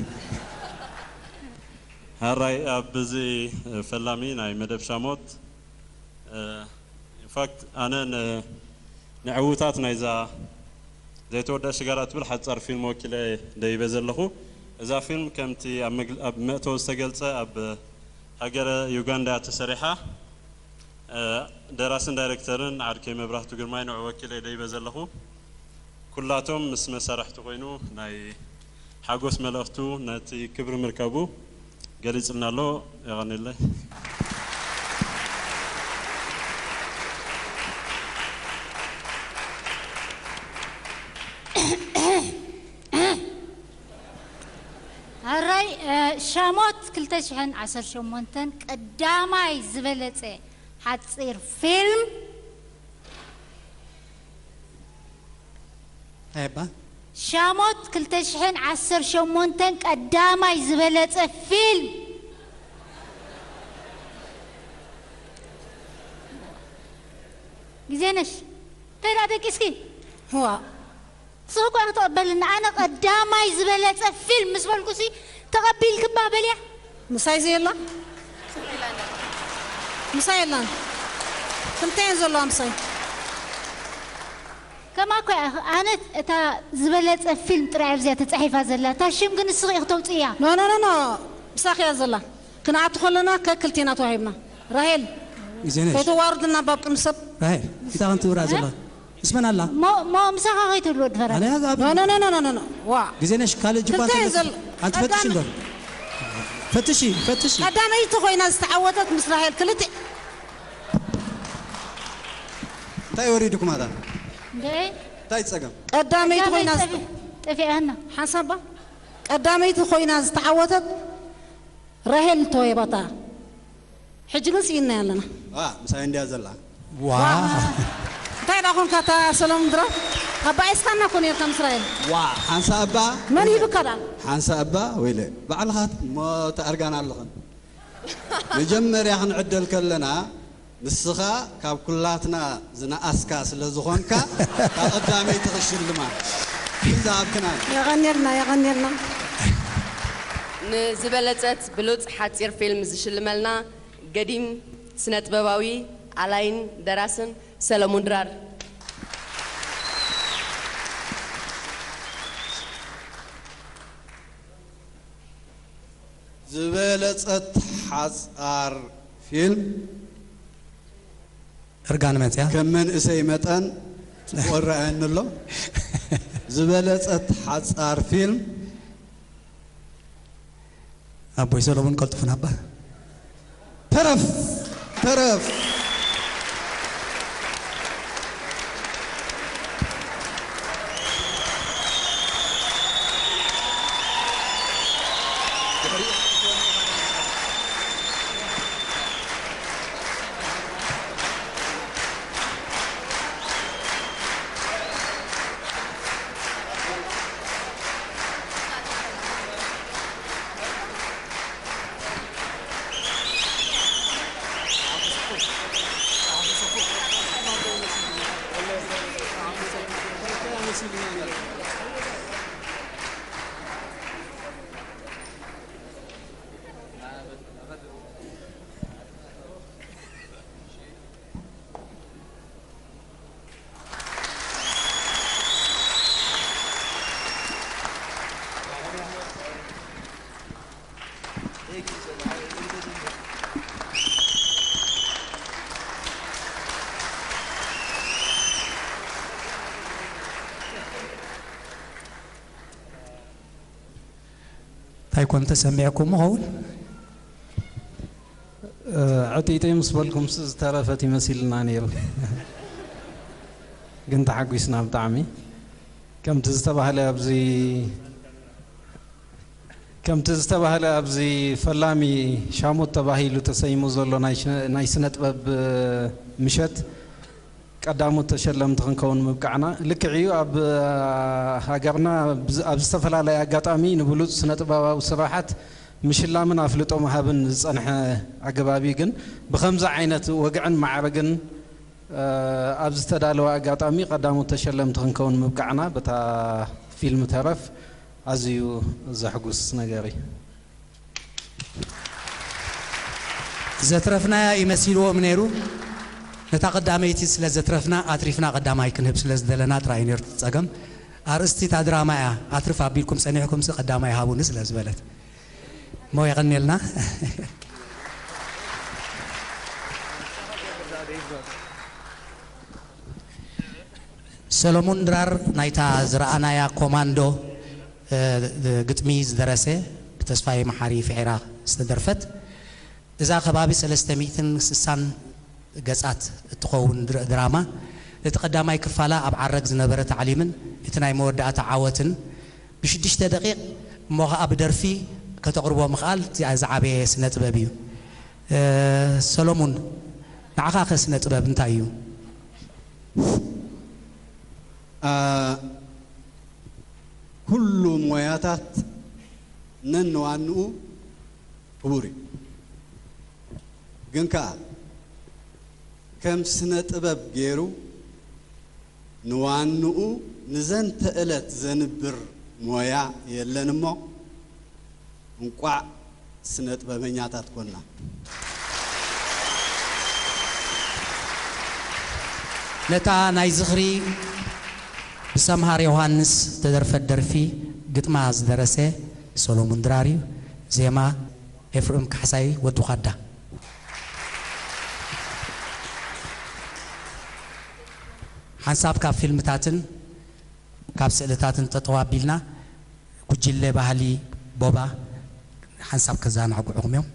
ሕራይ ኣብ እዚ ፈላሚ ናይ መደብ ሻሞት፣ እ፣ ኢንፋክት ኣነ ን-፣ ንዕውታት ናይዛ ዘይተወደአ ሽጋራ ትብል ሓጻር ፊልም ወኪለ ደይበ ዘለኹ። እዛ ፊልም ከምቲ ኣብ መግል-፣ ኣብ መእተዊ ዝተገልጸ ኣብ ሃገረ ዩጋንዳ እያ ተሰሪሓ። እ፣ ደራስን ዳይሬክተርን ዓርከይ መብራህቱ ግርማይ ንዑ ወኪለ ደይበ ዘለኹ። ኩላቶም ምስ መሳርሕቲ ኮይኑ ናይ ሓጎስ መልእኽቱ ነቲ ክብሪ ምርካቡ ገሊጽልና ኣሎ። የቐንየለይ። ሕራይ፣ እ፣ ሻሞት ክልተ ሽሕን ዓሰርተ ሸሞንተን ቀዳማይ ዝበለጸ ሓጺር ፊልም። ኣየባ። ሻሞት ክልተ ሽሕን ዓሰርተ ሸሞንተን ቀዳማይ ዝበለጸ ፊልም። ግዜነሽ፣ እንታይ ደኣ ደቂስኪ? ህዋ። ንስኺ እኮ ኢኺ ተቐበልና። ኣነ ቀዳማይ ዝበለጸ ፊልም ምስ በልኩሲ ተቐቢልክባ በልያ። ምሳይ ዘየላ? ምሳይ የላን። ክልተ እየን ዘለዋ ምሳይ። ከማ እኮ እያ። ኣነ እታ ዝበለጸ ፊልም ጥራይ ኣብዚኣ ተጻሒፋ ዘላ። እታ ሽም ግን ንስኺ ኢኺ ተውጽእያ። ኖ፣ ኖ፣ ኖ፣ ኖ። ምሳኺ እያ ዘላ። ክንኣቱ ከለና ከክልቴና ተዋሂብና። ራሄል፣ ግዜነሽ። ከይተዋርድና ባብ ቅድሚ ሰብ። ራሄል፣ እንታይ ከም ትብራ ዘላ? ምስ መን ኣላ? ሞ፣ ሞ ምሳኻ ከይትብሉ ወዲ ፈረንጂ። ኣነ ኣብ ኖ፣ ኖ፣ ኖ፣ ኖ፣ ኖ፣ ኖ። ዋ። ግዜነሽ፣ ካልእ ጅባ ክልተ እንተሎ ዘል-፣ ኣንቲ ፈትሽ ቀዳም-፣ እንዶ። ፈትሺ፣ ፈትሺ። ቀዳመይቲ ኮይና ዝተዓወተት ምስ ራሄል ክልተ። እንታይ ወሪድኩም ኣታ? እንዴ? እንታይ ጸገም? ቀዳመይቲ ቀዳመይቲ ኮይና ጠፊ-፣ ጠፊኣና። ሓንሳባ ቀዳመይቲ ኮይና ዝተዓወተት ራሄል ተወየባታ። ሕጂ ግን ስኢንና ኣለና። ዋ፣ ምሳይ እንድያ ዘላ። ዋ። እንታይ ደኣ ኮንካ እታ ሰሎሞን ድራር? ኣባኢስካና እኮ ነርካ ምስ ራሄል። ዋ፣ ሓንሳ እባ። መን ሂብካ ደኣ? ሓንሳ እባ፣ ወይለ። ባዕልኻ እሞ ተኣርጋና ኣለኽን። መጀመርያ ክንዕደል ከለና፣ ንስኻ ካብ ኩላትና ዝነኣስካ ስለ ዝኾንካ፣ ካብ ቀዳመይቲ ክሽልማ። ዝሃብክና። የቐንየልና፣ የቐንየልና። ንዝበለጸት ብሉጽ ሓጺር ፊልም ዝሽልመልና ገዲም ስነ ጥበባዊ ኣላይን ደራስን ሰለሙን ድራር። ዝበለጸት ሓጻር ፊልም እርጋን መጽያ ከም መንእሰይ መጠን ጽቡቕ ረኣየኒ ኣሎ። ዝበለጸት ሓጻር ፊልም ኣቦይ ሰሎሞን ቀልጥፉ ናባ ተረፍ ተረፍ እንታይ ኮን ተሰሚዕኩም ኸውን ዕጢጢ ምስ በልኩምስ ዝተረፈት ይመሲልና ነይሩ። ግን ተሓጒስና ብጣዕሚ። ከምቲ ዝተባህለ ኣብዚ ከምቲ ዝተባህለ ኣብዚ ፈላሚ ሻሞት ተባሂሉ ተሰይሙ ዘሎ ናይ ሽ- ናይ ስነ ጥበብ ምሸት ቀዳሞት ተሸለምቲ ክንከውን ምብቃዕና ልክዕ እዩ። ኣብ ሃገርና ብዝ- ኣብ ዝተፈላለየ ኣጋጣሚ ንብሉፅ ስነ ጥበባዊ ስራሓት ምሽላምን ኣፍልጦ ምሃብን ዝፀንሐ ኣገባብ እዩ። ግን ብኸምዚ ዓይነት ወግዕን ማዕርግን ኣብ ዝተዳለወ ኣጋጣሚ ቀዳሞት ተሸለምቲ ክንከውን ምብቃዕና በታ ፊልም ተረፍ ኣዝዩ ዘሕጉስ ነገር እዩ። ዘትረፍናያ ይመሲልዎም ነይሩ። ነታ ቀዳመይቲ ስለ ዘትረፍና ኣትሪፍና ቀዳማይ ክንህብ ስለ ዝደለና ጥራይ ነርቱ ጸገም። ኣርእስቲ እታ ድራማ እያ ኣትርፍ ኣቢልኩም ጸኒሕኩምሲ ቀዳማይ ሃቡኒ ስለ ዝበለት እሞ የቐንየልና። ሰሎሙን ድራር ናይታ ዝረኣናያ ኮማንዶ ግጥሚ ዝደረሰ ብተስፋዬ መሓሪ ፍሒራ ዝተደርፈት እዛ ከባቢ ሰለስተ ሚእትን ስሳን ገጻት እትኸውን ድራማ ነቲ ቀዳማይ ክፋላ ኣብ ዓረግ ዝነበረ ታዕሊምን እቲ ናይ መወዳእታ ዓወትን ብሽዱሽተ ደቂቕ እሞ ኸዓ ብደርፊ ከተቕርቦ ምኽኣል ዝዓበየ ስነ ጥበብ እዩ። ሰሎሙን ንዓኻ ከ ስነ ጥበብ እንታይ እዩ? ኩሉ ሞያታት ነንዋንኡ ክቡር እዩ። ግን ከኣ ከም ስነ ጥበብ ገይሩ ንዋንኡ ንዘንተ እለት ዘንብር ሞያ የለን እሞ እንቋዕ ስነ ጥበበኛታት ኮና። ነታ ናይ ዝኽሪ ብሰምሃር ዮሃንስ ዝተደርፈት ደርፊ ግጥማ ዝደረሰ ሰሎሙን ድራር እዩ። ዜማ ኤፍሬም ካሕሳይ ወዲ ዃዳ። ሓንሳብ ካብ ፊልምታትን ካብ ስእልታትን ጠጠው ኣቢልና ጉጅለ ባህሊ ቦባ ሓንሳብ ከዘናግዑኹም እዮም።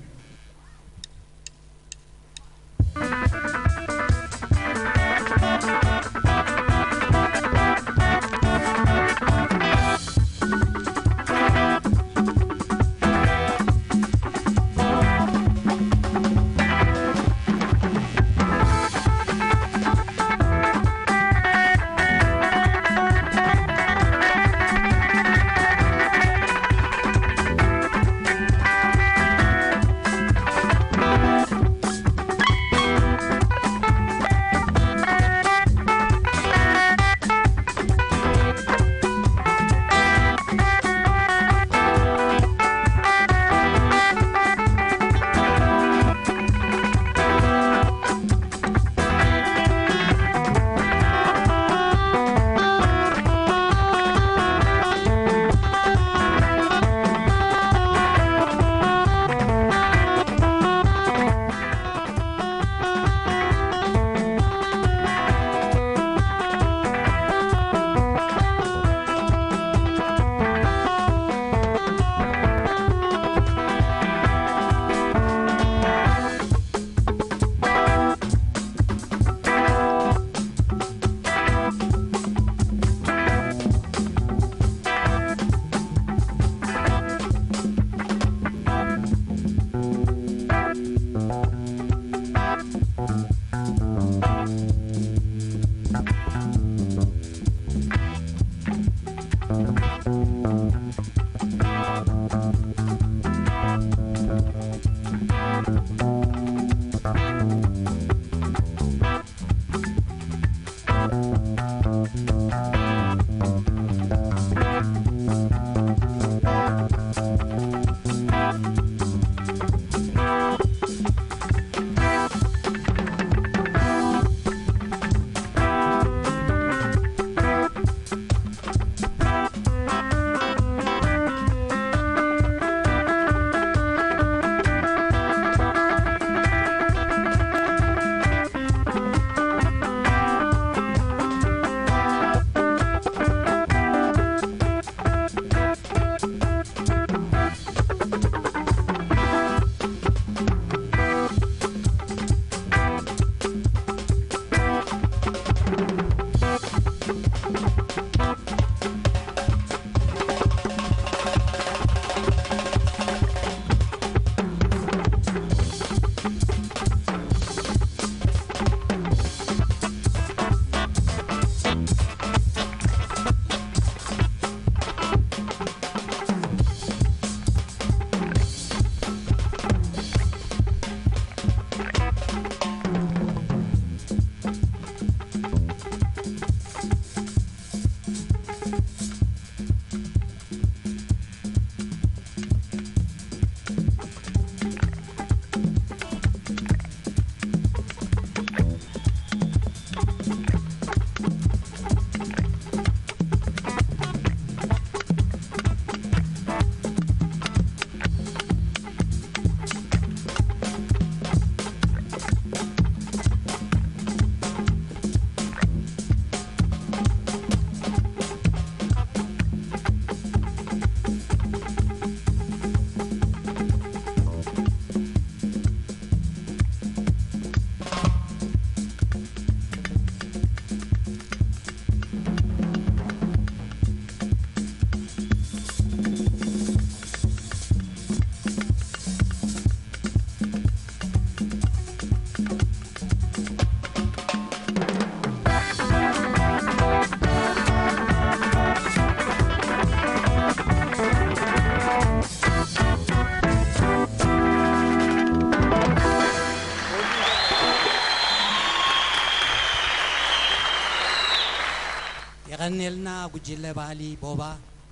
ና ጉጅለ ባህሊ ቦባ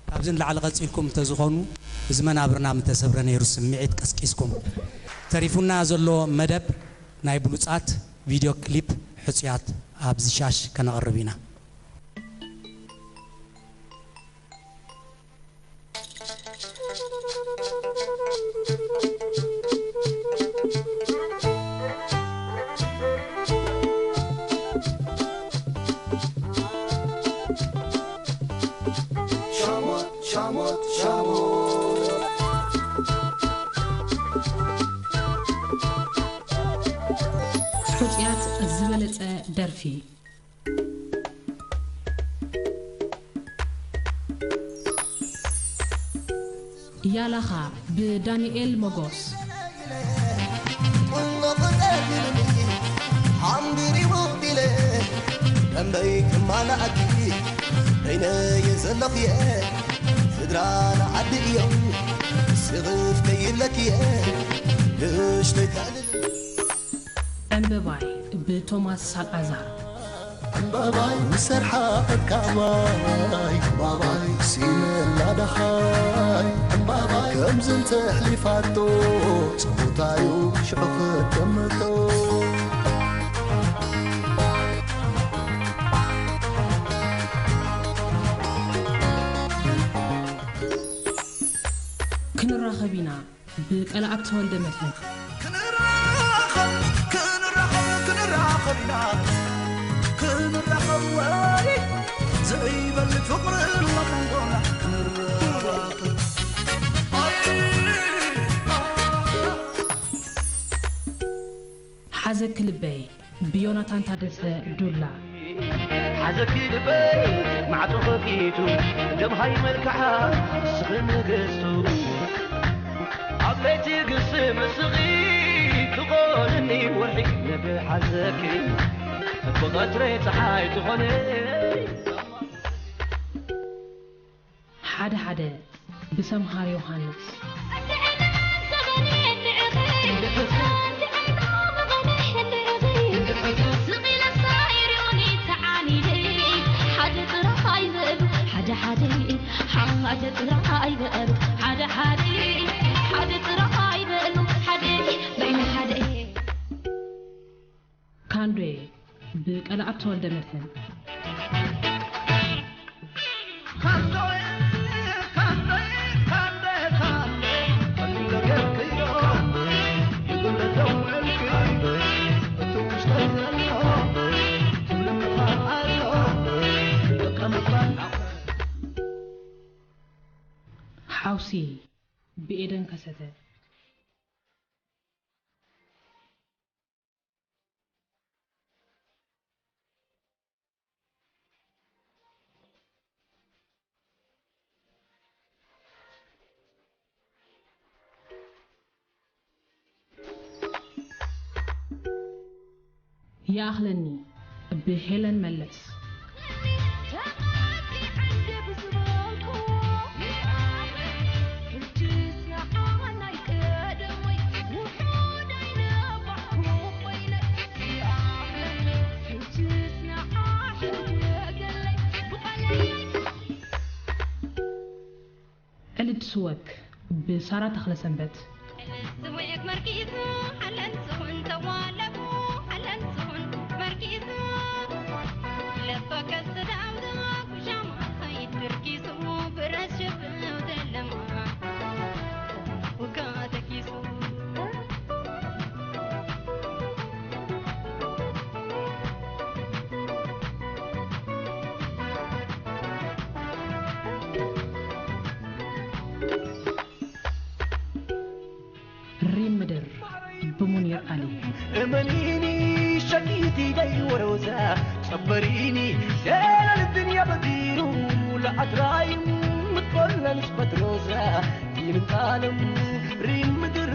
ካብዚ ንላዕሊ ቀጺልኩም እንተዝኾኑ፣ እዚ መናብርና ምተሰብረ ነይሩ። ስምዒት ቀስቂስኩም። ተሪፉና ዘሎ መደብ ናይ ብሉጻት ቪድዮ ክሊፕ ሕጹያት ኣብዚ ሻሽ ከነቕርብ ኢና። ሻሞት፣ ሻሞት፣ ሻሞት። ሕጹያት ዝበለጸ ደርፊ። ያላኻ ብዳንኤል ሞጎስ። ቁኖ ክጠልልኒ ሓምቢሪ ውቢለ ደንበይ ክማላኣኪ በይነየ ዘለኽየ ስድራ ንዓዲ እዮም ስኽፍ ከይብለክየ ንእሽተይ ተዕልል። ዕምበባይ ብቶማስ ሳልኣዛር። ዕምባባይ ምሰርሓ ዕካባይ ዕምባባይ ሲመላ ደኻይ ዕምባባይ ከምዚ እንተሕሊፋቶ ጸወታዩ ሽዑ ክጥምቶ። ክንራኸብ ኢና ብቀለኣብ ተወልደ መድህን። ክንራኸብ፣ ክንራኸብ፣ ክንራኸብ ኢና። ክንራኸብ ወይ ዘይበል ፍቕሪ ኣሎ መንጎና። ክንራኸብ። ኣይ። ሓዘኪ ልበይ ብዮናታን ታደሰ ዱላ። ሓዘኪ ልበይ ማዕጾ ከፊቱ ደምሃይ መልክዓ ንስኺ ንግስቱ። ኣብ ለይቲ ግስም ንስኺ ትኾንኒ ወርሒ ነቢ ሓዘኪ ብቐትረይ ጸሓይ ትኾነይ። ሓደ ሓደ ብሰምሃር ዮሃንስ። ካንዶዬ ብቀለኣብ ተወልደ መድህን። ሓውሲ ብኤደን ከሰተ። ይኣኽለኒ ብሄለን መለስ። ዕልድ ስወክ ብሳራ ተኽለሰንበት። ሪም ምድር ብሙኒር ኣሊ። እመኒኒ ሸኪቲ ደይ ወሮዛ ጸበሪኒ ሌላ ልብን ያበዲሩ ለኣትራይም ምትኮለንስ በትሮዛ ይምንጣለም ሪም ምድር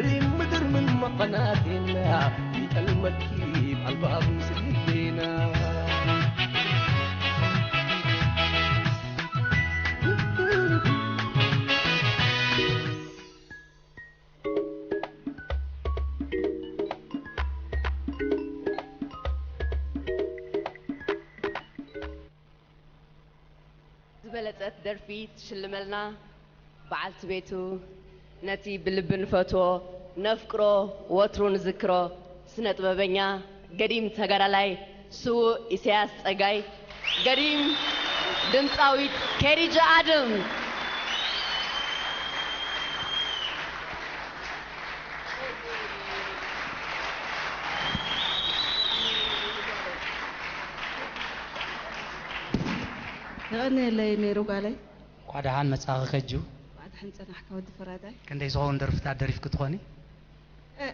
ሪም ምድር ምን መቐናቴና ይጠልመኪ ኣልባብ ስልቤና። ዝበለጸት ደርፊ ትሽልመልና በዓልቲ ቤቱ፣ ነቲ ብልቢ ንፈትዎ፣ ነፍቅሮ፣ ወትሩ ንዝክሮ ስነ ጥበበኛ ገዲም ተጋዳላይ ስዉእ ኢሳያስ ጸጋይ፣ ገዲም ድምጻዊት ኬሪጃ ኣድም። የቐንየለይ ሜሩ ጓለይ። እንኳዕ ደሓን መጻእኺ ከጁ። እንኳዕ ደሓን ጸናሕካ ወዲ ፈራዳይ። ክንደይ ዝኸውን ደርፍታት ደሪፍኪ ትኾኒ? እ፣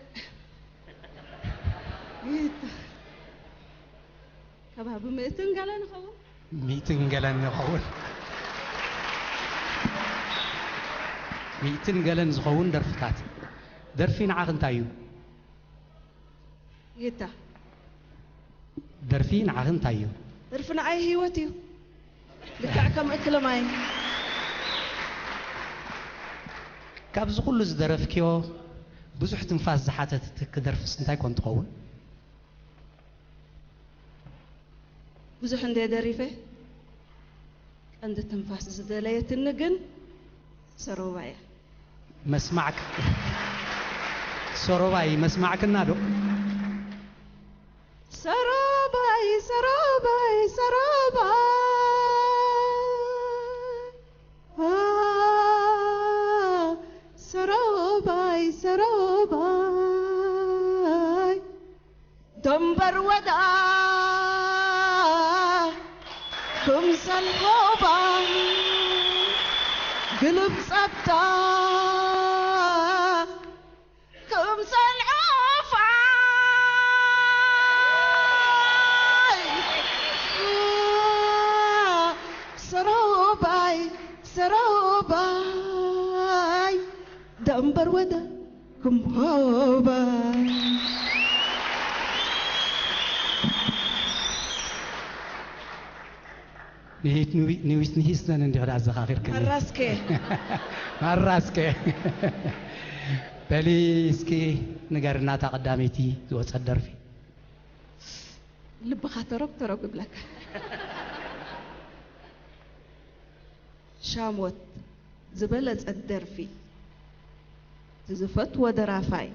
ከባቢ ሚእትን ገለን ይኸውን። ሚእትን ገለን ይኸውን። ሚእትን ገለን ዝኸውን ደርፍታት። ደርፊ ንዓኺ እንታይ እዩ? ይታ። ደርፊ ንዓኺ እንታይ እዩ? ደርፊ ንዓይ ህይወት እዩ። ልክዕ ከም እክለ ማይ። ካብዚ ኩሉ ዝደረፍክዮ ብዙሕ ትንፋስ ዝሓተትትኪ ደርፍስ እንታይ ኮን ትኸውን? ብዙሕ እንደ ደሪፈ ቀንዲ ትንፋስ ዝደለየትኒ ግን ሰሮባ እያ። መስማዕክ-፣ ሰሮባይ መስማዕክና ዶ? ሰሮባይ፣ ሰሮባይ፣ ሰሮባይ። አ፣ ሰሮባይ፣ ሰሮባይ። ደንበር ወዳ ክምሰል ሆባ ግልብ ጸብታ ክምሰል ዖፋይ ሰሮባይ ሰሮባይ ደንበር ወደ ክምሆባ። ንሂት ንዊ-፣ ንዊት ንሂስነን እንዲሁ ዳ ኣዘኻኺርክኒ። ማራስከ። ማራስከ። በሊ እስኪ ንገርና እታ ቀዳመይቲ ዝወጸት ደርፊ። ልብኻ ተረግ ተረግ ይብለካ። ሻሞት ዝበለጸት ደርፊ፣ እቲ ዝፈትዎ ደራፋይ።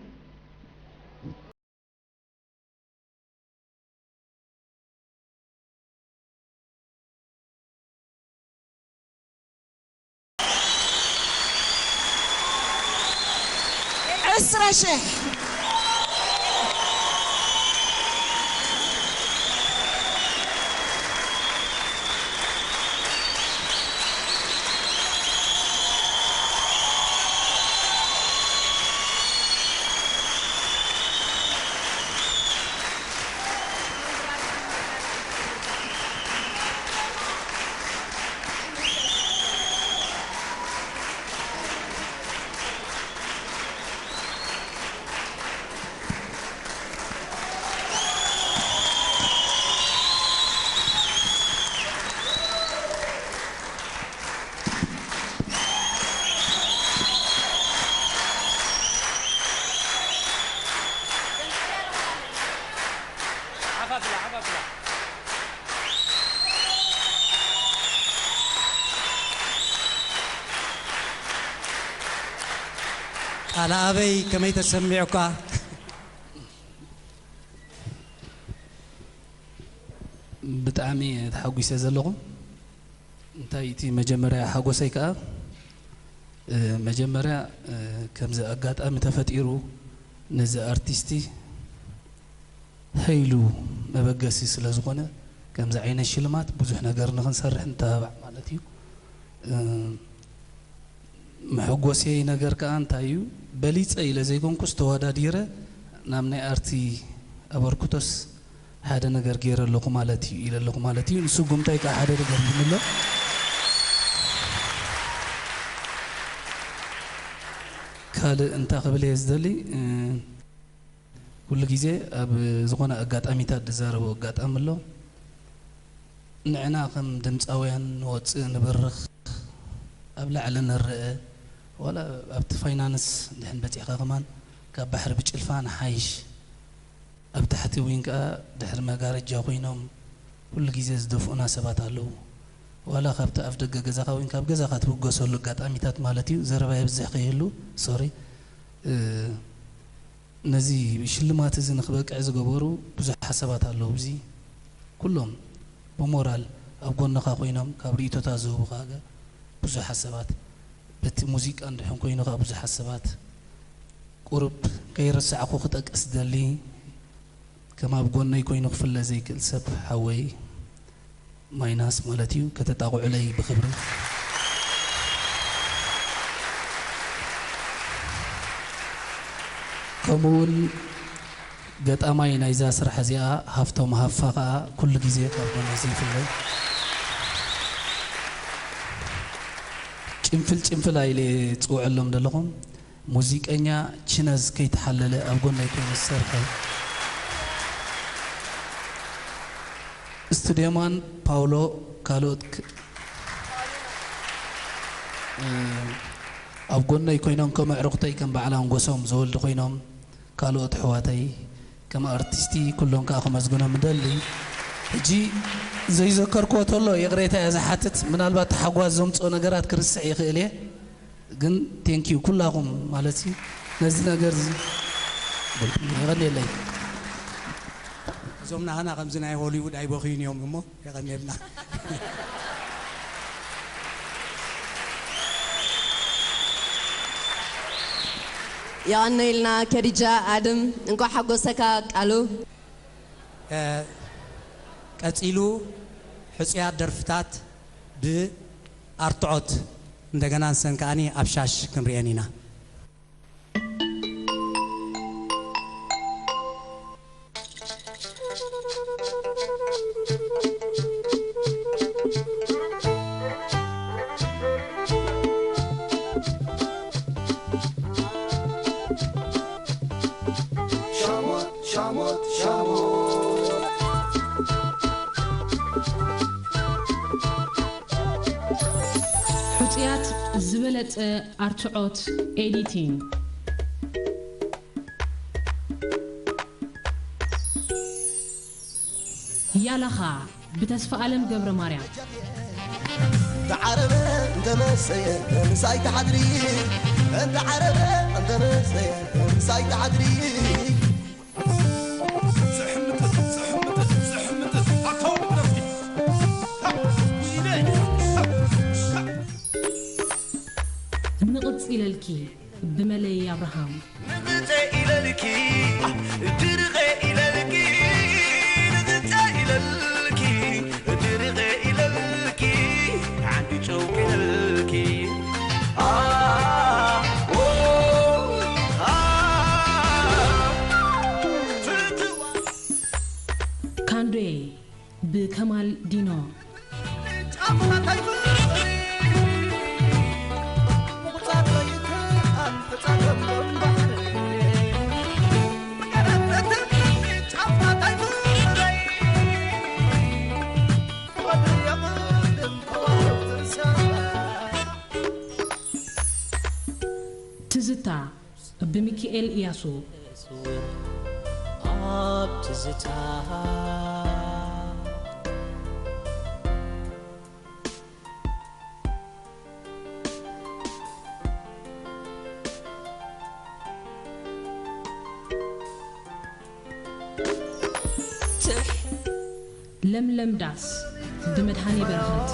ዕስራ ሽሕ። ቃል ኣበይ ከመይ ተሰሚዑካ? ብጣዕሚ እየ ተሓጒሰ ዘለኹ። እንታይ እቲ መጀመርያ ሓጎሰይ ከኣ፣ እ፣ መጀመርያ፣ እ፣ ከምዚ ኣጋጣሚ ተፈጢሩ ነዚ ኣርቲስቲ ሀይሉ መበገሲ ስለ ዝኾነ፣ ከምዚ ዓይነት ሽልማት ብዙሕ ነገር ንኽንሰርሕ ንተባባዕ ማለት እዩ። እ፣ መሐጎስየይ ነገር ከኣ እንታይ እዩ፣ በሊጸ ኢለ ዘይኮንኩስ ተወዳዲረ ናብ ናይ ኣርቲ ኣበርክቶስ ሓደ ነገር ገይረ ኣለኹ ማለት እዩ፣ ኢለ ኣለኹ ማለት እዩ። ንስጉምታይ ከኣ ሓደ ነገር ይብሎ። ካልእ እንታይ ክብል እየ ዝደሊ፣ እ፣ ኩሉ ግዜ ኣብ ዝኾነ ኣጋጣሚታት ዝዛረቦ ኣጋጣሚ ኣሎ። ንዕና ከም ድምጻውያን ንወጽእ ንብርኽ፣ ኣብ ላዕሊ ንረአ፣ ዋላ ኣብቲ ፋይናንስ እንድሕን በጺሕካ ከማን ካብ ባሕሪ ብጭልፋ ንሓይሽ። ኣብ ታሕቲ እውን ከኣ ድሕሪ መጋረጃ ኮይኖም ኩሉ ግዜ ዝደፍኡና ሰባት ኣለዉ። ዋላ ካብቲ ኣፍ ደገ ገዛኻ ወይን ካብ ገዛኻ ትብገሰሉ ኣጋጣሚታት ማለት እዩ። ዘረባ የብዝሕ ከይህሉ፣ ሶሪ። እ፣ ነዚ ሽልማት እዚ ንክበቅዕ ዝገበሩ ብዙሓት ሰባት ኣለዉ። እዚ ኩሎም ብሞራል ኣብ ጎንኻ ኮይኖም ካብ ርእይቶታት ዝህቡኻ ገ-፣ ብዙሓት ሰባት፣ በቲ ሙዚቃ እንድሕን ኮይኑ ኸዓ ብዙሓት ሰባት፣ ቁሩብ ከይረሳዕኩ ክጠቅስ ዝደሊ፣ ከም ኣብ ጎነይ ኮይኑ ክፍለ ዘይክእል ሰብ ሓወይ ማይናስ ማለት እዩ፣ ከተጣቕዑለይ ብኽብሪ። ከምኡ እውን ገጣማይ ናይዛ ስራሕ እዚኣ ሃፍቶም ሃፋ ከኣ ኩሉ ግዜ ካብ ጎነይ ዘይፍለ። ጭንፍል ጭንፍል ኣይለ ጽውዐሎም ዘለኹም። ሙዚቀኛ ችነዝ ከይተሓለለ ኣብ ጎነይ ኮይኑ ዝሰርሐ። ስቱድዮማን ፓውሎ ካልኦት ክ-፣ እ፣ ኣብ ጎነይ ኮይኖም ከም ኣዕሩኽተይ ከም በዓል ኣንጎሶም ዘወልዱ ኮይኖም ካልኦት ኣሕዋተይ ከም ኣርቲስቲ ኩሎም ከኣ ከመስግኖም እደሊ። ሕጂ ዘይዘከርክዎ ተሎ ይቕሬታ እየ ዝሓትት። ምናልባት ተሓጓስ ዘምጽኦ ነገራት ክርስዕ ይኽእል እየ። ግን ቴንኪዩ ኩላኹም ማለት እዩ ነዚ ነገር እዚ የቐንየለይ። እዞም ናህና ከምዚ ናይ ሆሊውድ ኣይበኽዩን እዮም እሞ የቐንየልና። የቐነይልና ከዲጃ ኣድም፣ እንኳዕ ሓጎሰካ ቃሉ። ቀጺሉ ሕጹያት ደርፍታት ብኣርትዖት እንደገና ንሰን ከኣኒ ኣብ ሻሽ ክንርእየን ኢና። ሕጹያት ዝበለጸ ኣርትዖት ኤዲቲንግ። ያላኻ ብተስፋኣለም ገብረማርያም። ተዓረበ እንተመሰየ ምሳይ ተሓድሪ። እንተዓረበ እንተመሰየ ምሳይ ተሓድሪ። ንቕጽ ኢለልኪ ብመለይ ኣብርሃም። ንቕጸ ኢለልኪ ድርቐ ኢለልኪ ንቕጸ ኢለልኪ ድርቐ ኢለልኪ ሓንቲ ጨው ገለልኪ። ካንዶይ ብከማል ዲኖ። ትዝታ ብሚኪኤል እያሱ። ኣብ ትዝታ። ለምለም ዳስ ብመድሃኔ በረኸት።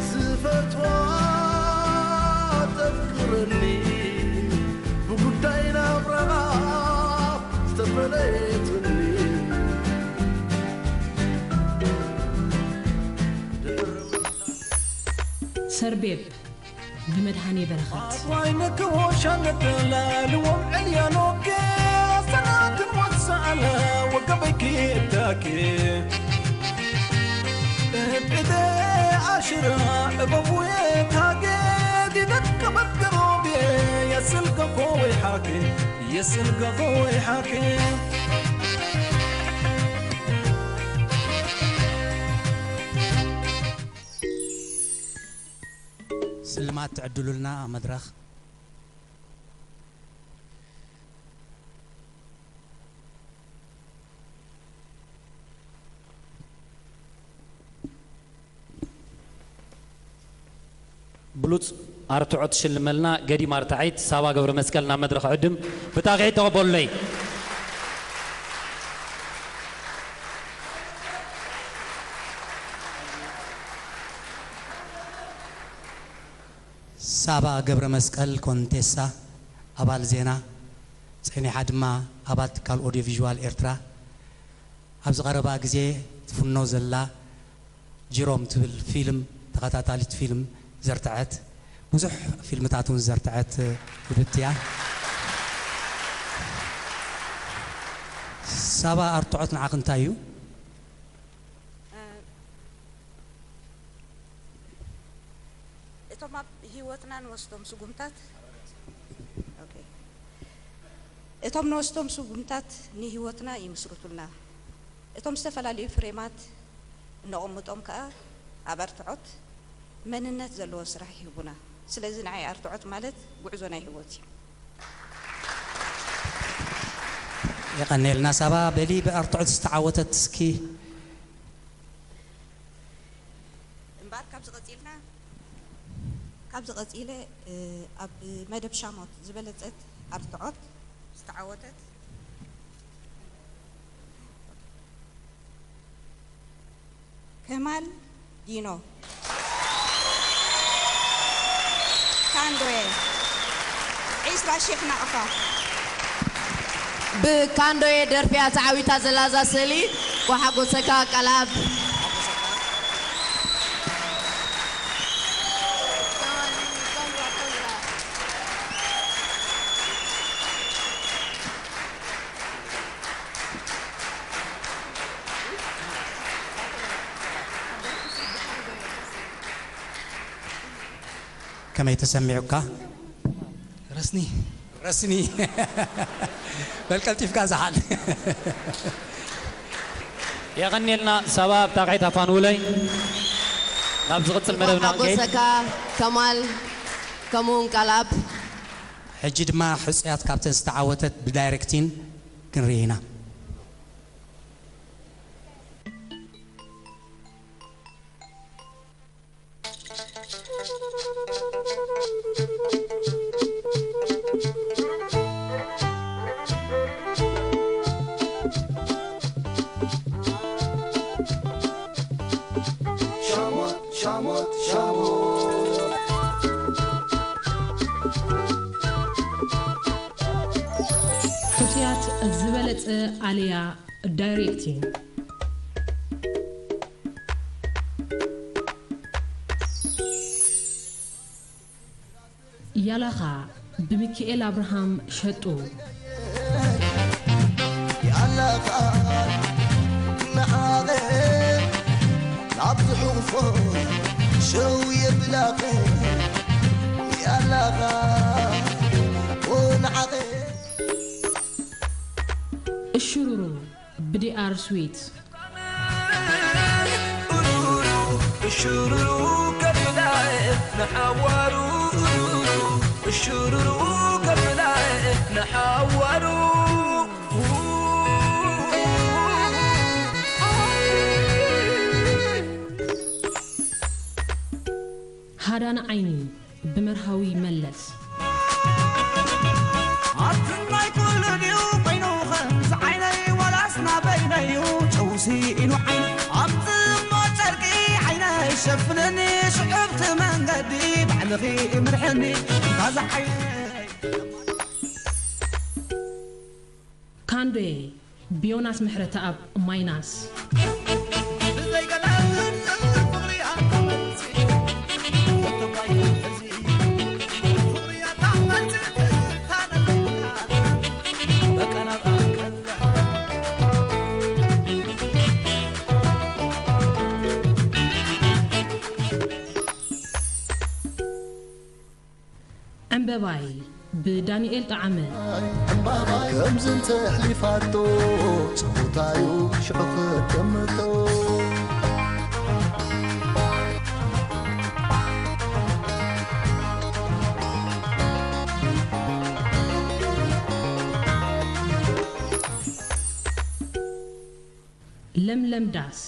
ዝፈትዋ ተፍቅረኒ ብጉዳይ ናብራኻ ዝተፈለየትኒ። ሰርቤብ ብመድሃኔ በረኸት። ኣባይ ንክቦሻ ነተላልዎም ዕልያኖ ገሰናትን ወሳኣላ ወገበይ ክእዳኬ እብደ ኣሽራ እበቡየ ታጌ ዲነት ከበገሮቤ የስልገኮ ወይሓኬ የስልገኮ ወይሓኬ ስልማት ትዕድሉልና መድረኽ። ብሉጽ ኣርትዖት ትሽልመልና ገዲም ኣርታዒት ሳባ ገብረ መስቀል ናብ መድረኽ ዕድም ብጣቕዒት ተቐበሉለይ። ሳባ ገብረ መስቀል ኮንቴሳ፣ ኣባል ዜና፣ ጸኒሓ ድማ ኣባል ትካል ኦድዮ ቪዥዋል ኤርትራ፣ ኣብዚ ቀረባ ግዜ ትፍኖ ዘላ ጅሮም ትብል ፊልም፣ ተኸታታሊት ፊልም ዘርተዐት፣ ብዙሕ ፊልምታት እውን ዘርተዐት ህብብቲ እያ። ሳባ፣ ኣርትዖት ንዓኺ እንታይ እዩ? እቶም ኣብ ህይወትና ንወስዶም ስጉምታት፣ ኦኬ፣ እቶም ንወስዶም ስጉምታት ንህይወትና ይምስርቱልና። እቶም ዝተፈላለዩ ፍሬማት እነቐምጦም ከኣ ኣብ ኣርትዖት መንነት ዘለዎ ስራሕ ይህቡና። ስለዚ ንዓይ ኣርትዖት ማለት ጉዕዞ ናይ ህይወት እዩ። የቐንየልና ሳባ። በሊ ብኣርትዖት ዝተዓወተት እስኪ። እምበኣር ካብዚ ቀጺልና፣ ካብዚ ቀጺለ፣ እ፣ ኣብ መደብ ሻሞት ዝበለጸት ኣርትዖት ዝተዓወተት ከማል ዲኖ፣ ካንዶየ፣ ዒስራ ሺሕ ናቕፋ። ብካንዶየ ደርፊ እያ ተዓዊታ ዘላ እዛ ስእሊ። ኳሓጎሰካ ቀላብ። ከመይ ተሰሚዑካ? ረስኒ ረስኒ። በል ቀልጢፍካ ዝሓል። የቐንየልና ሳባ፣ ብጣቕዒት ኣፋንውለይ። ናብ ዝቕጽል መደብና ክንከይድ። ሓጎሰካ ከማል፣ ከምኡውን ቃልኣብ። ሕጂ ድማ ሕጹያት ካብተን ዝተዓወተት ብዳይሬክቲን ክንርኢ ኢና። ሕጹያት ዝበለጸ ኣልያ ዳይሬክቲንግ። ያላኻ ብሚኪኤል ኣብርሃም ሸጡ። ያላኻ ንዓቐ ናብ ዝሕቑፎ ሸው የብላቐ ያላኻ ንዓቐ እሽሩሩ ብዲኣር ስዊት። እሽሩሩ ከብላየ ንሓዋሩ እሽሩሩ ከብላየ ንሓዋሩ ሃዳና ዓይኒ ብመርሃዊ መለስ። ኣትናይ ኩሉ ድዩ ኮይኑ ከምዚ ዓይነይ ዋላስ ናበይነዩ ጨውሲ ኢሉ ዓይነይ ኣብቲ እሞ ጨርቂ ዓይነይ ሸፍነኒ ሽዕብቲ መንገዲ ባዕልኺ ምርሐኒ ካዛ ዓይነይ ካንዶየ ብዮናስ ምሕረተኣብ ማይናስ። ዕምበባይ ብዳንኤል ጠዓመ። ከምዚ እንተ ኣሕሊፋቶ ጸወታዩ ሽዑ ክጥምቶ ለምለም ዳስ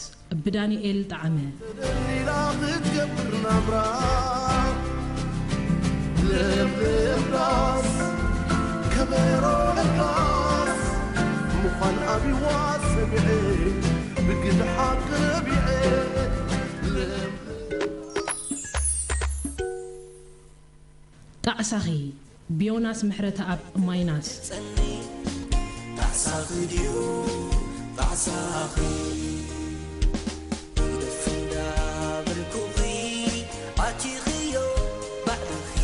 ብዳንኤል ጠዓመ። ተደሊላ ክትገብር ናብራ ለምለም ዳስ ከበሮ ለጋስ ምዃን ኣብይዋ ሰሚዐ ብግድሓ ቅቢዐ። ጣዕሳኺ ብዮናስ ምሕረተኣብ ማይናስ። ጸኒ ጣዕሳኺ ድዩ ጣዕሳኺ? ግደፍ እንዳበልኩኺ ኣቲኽዮ ባዕልኺ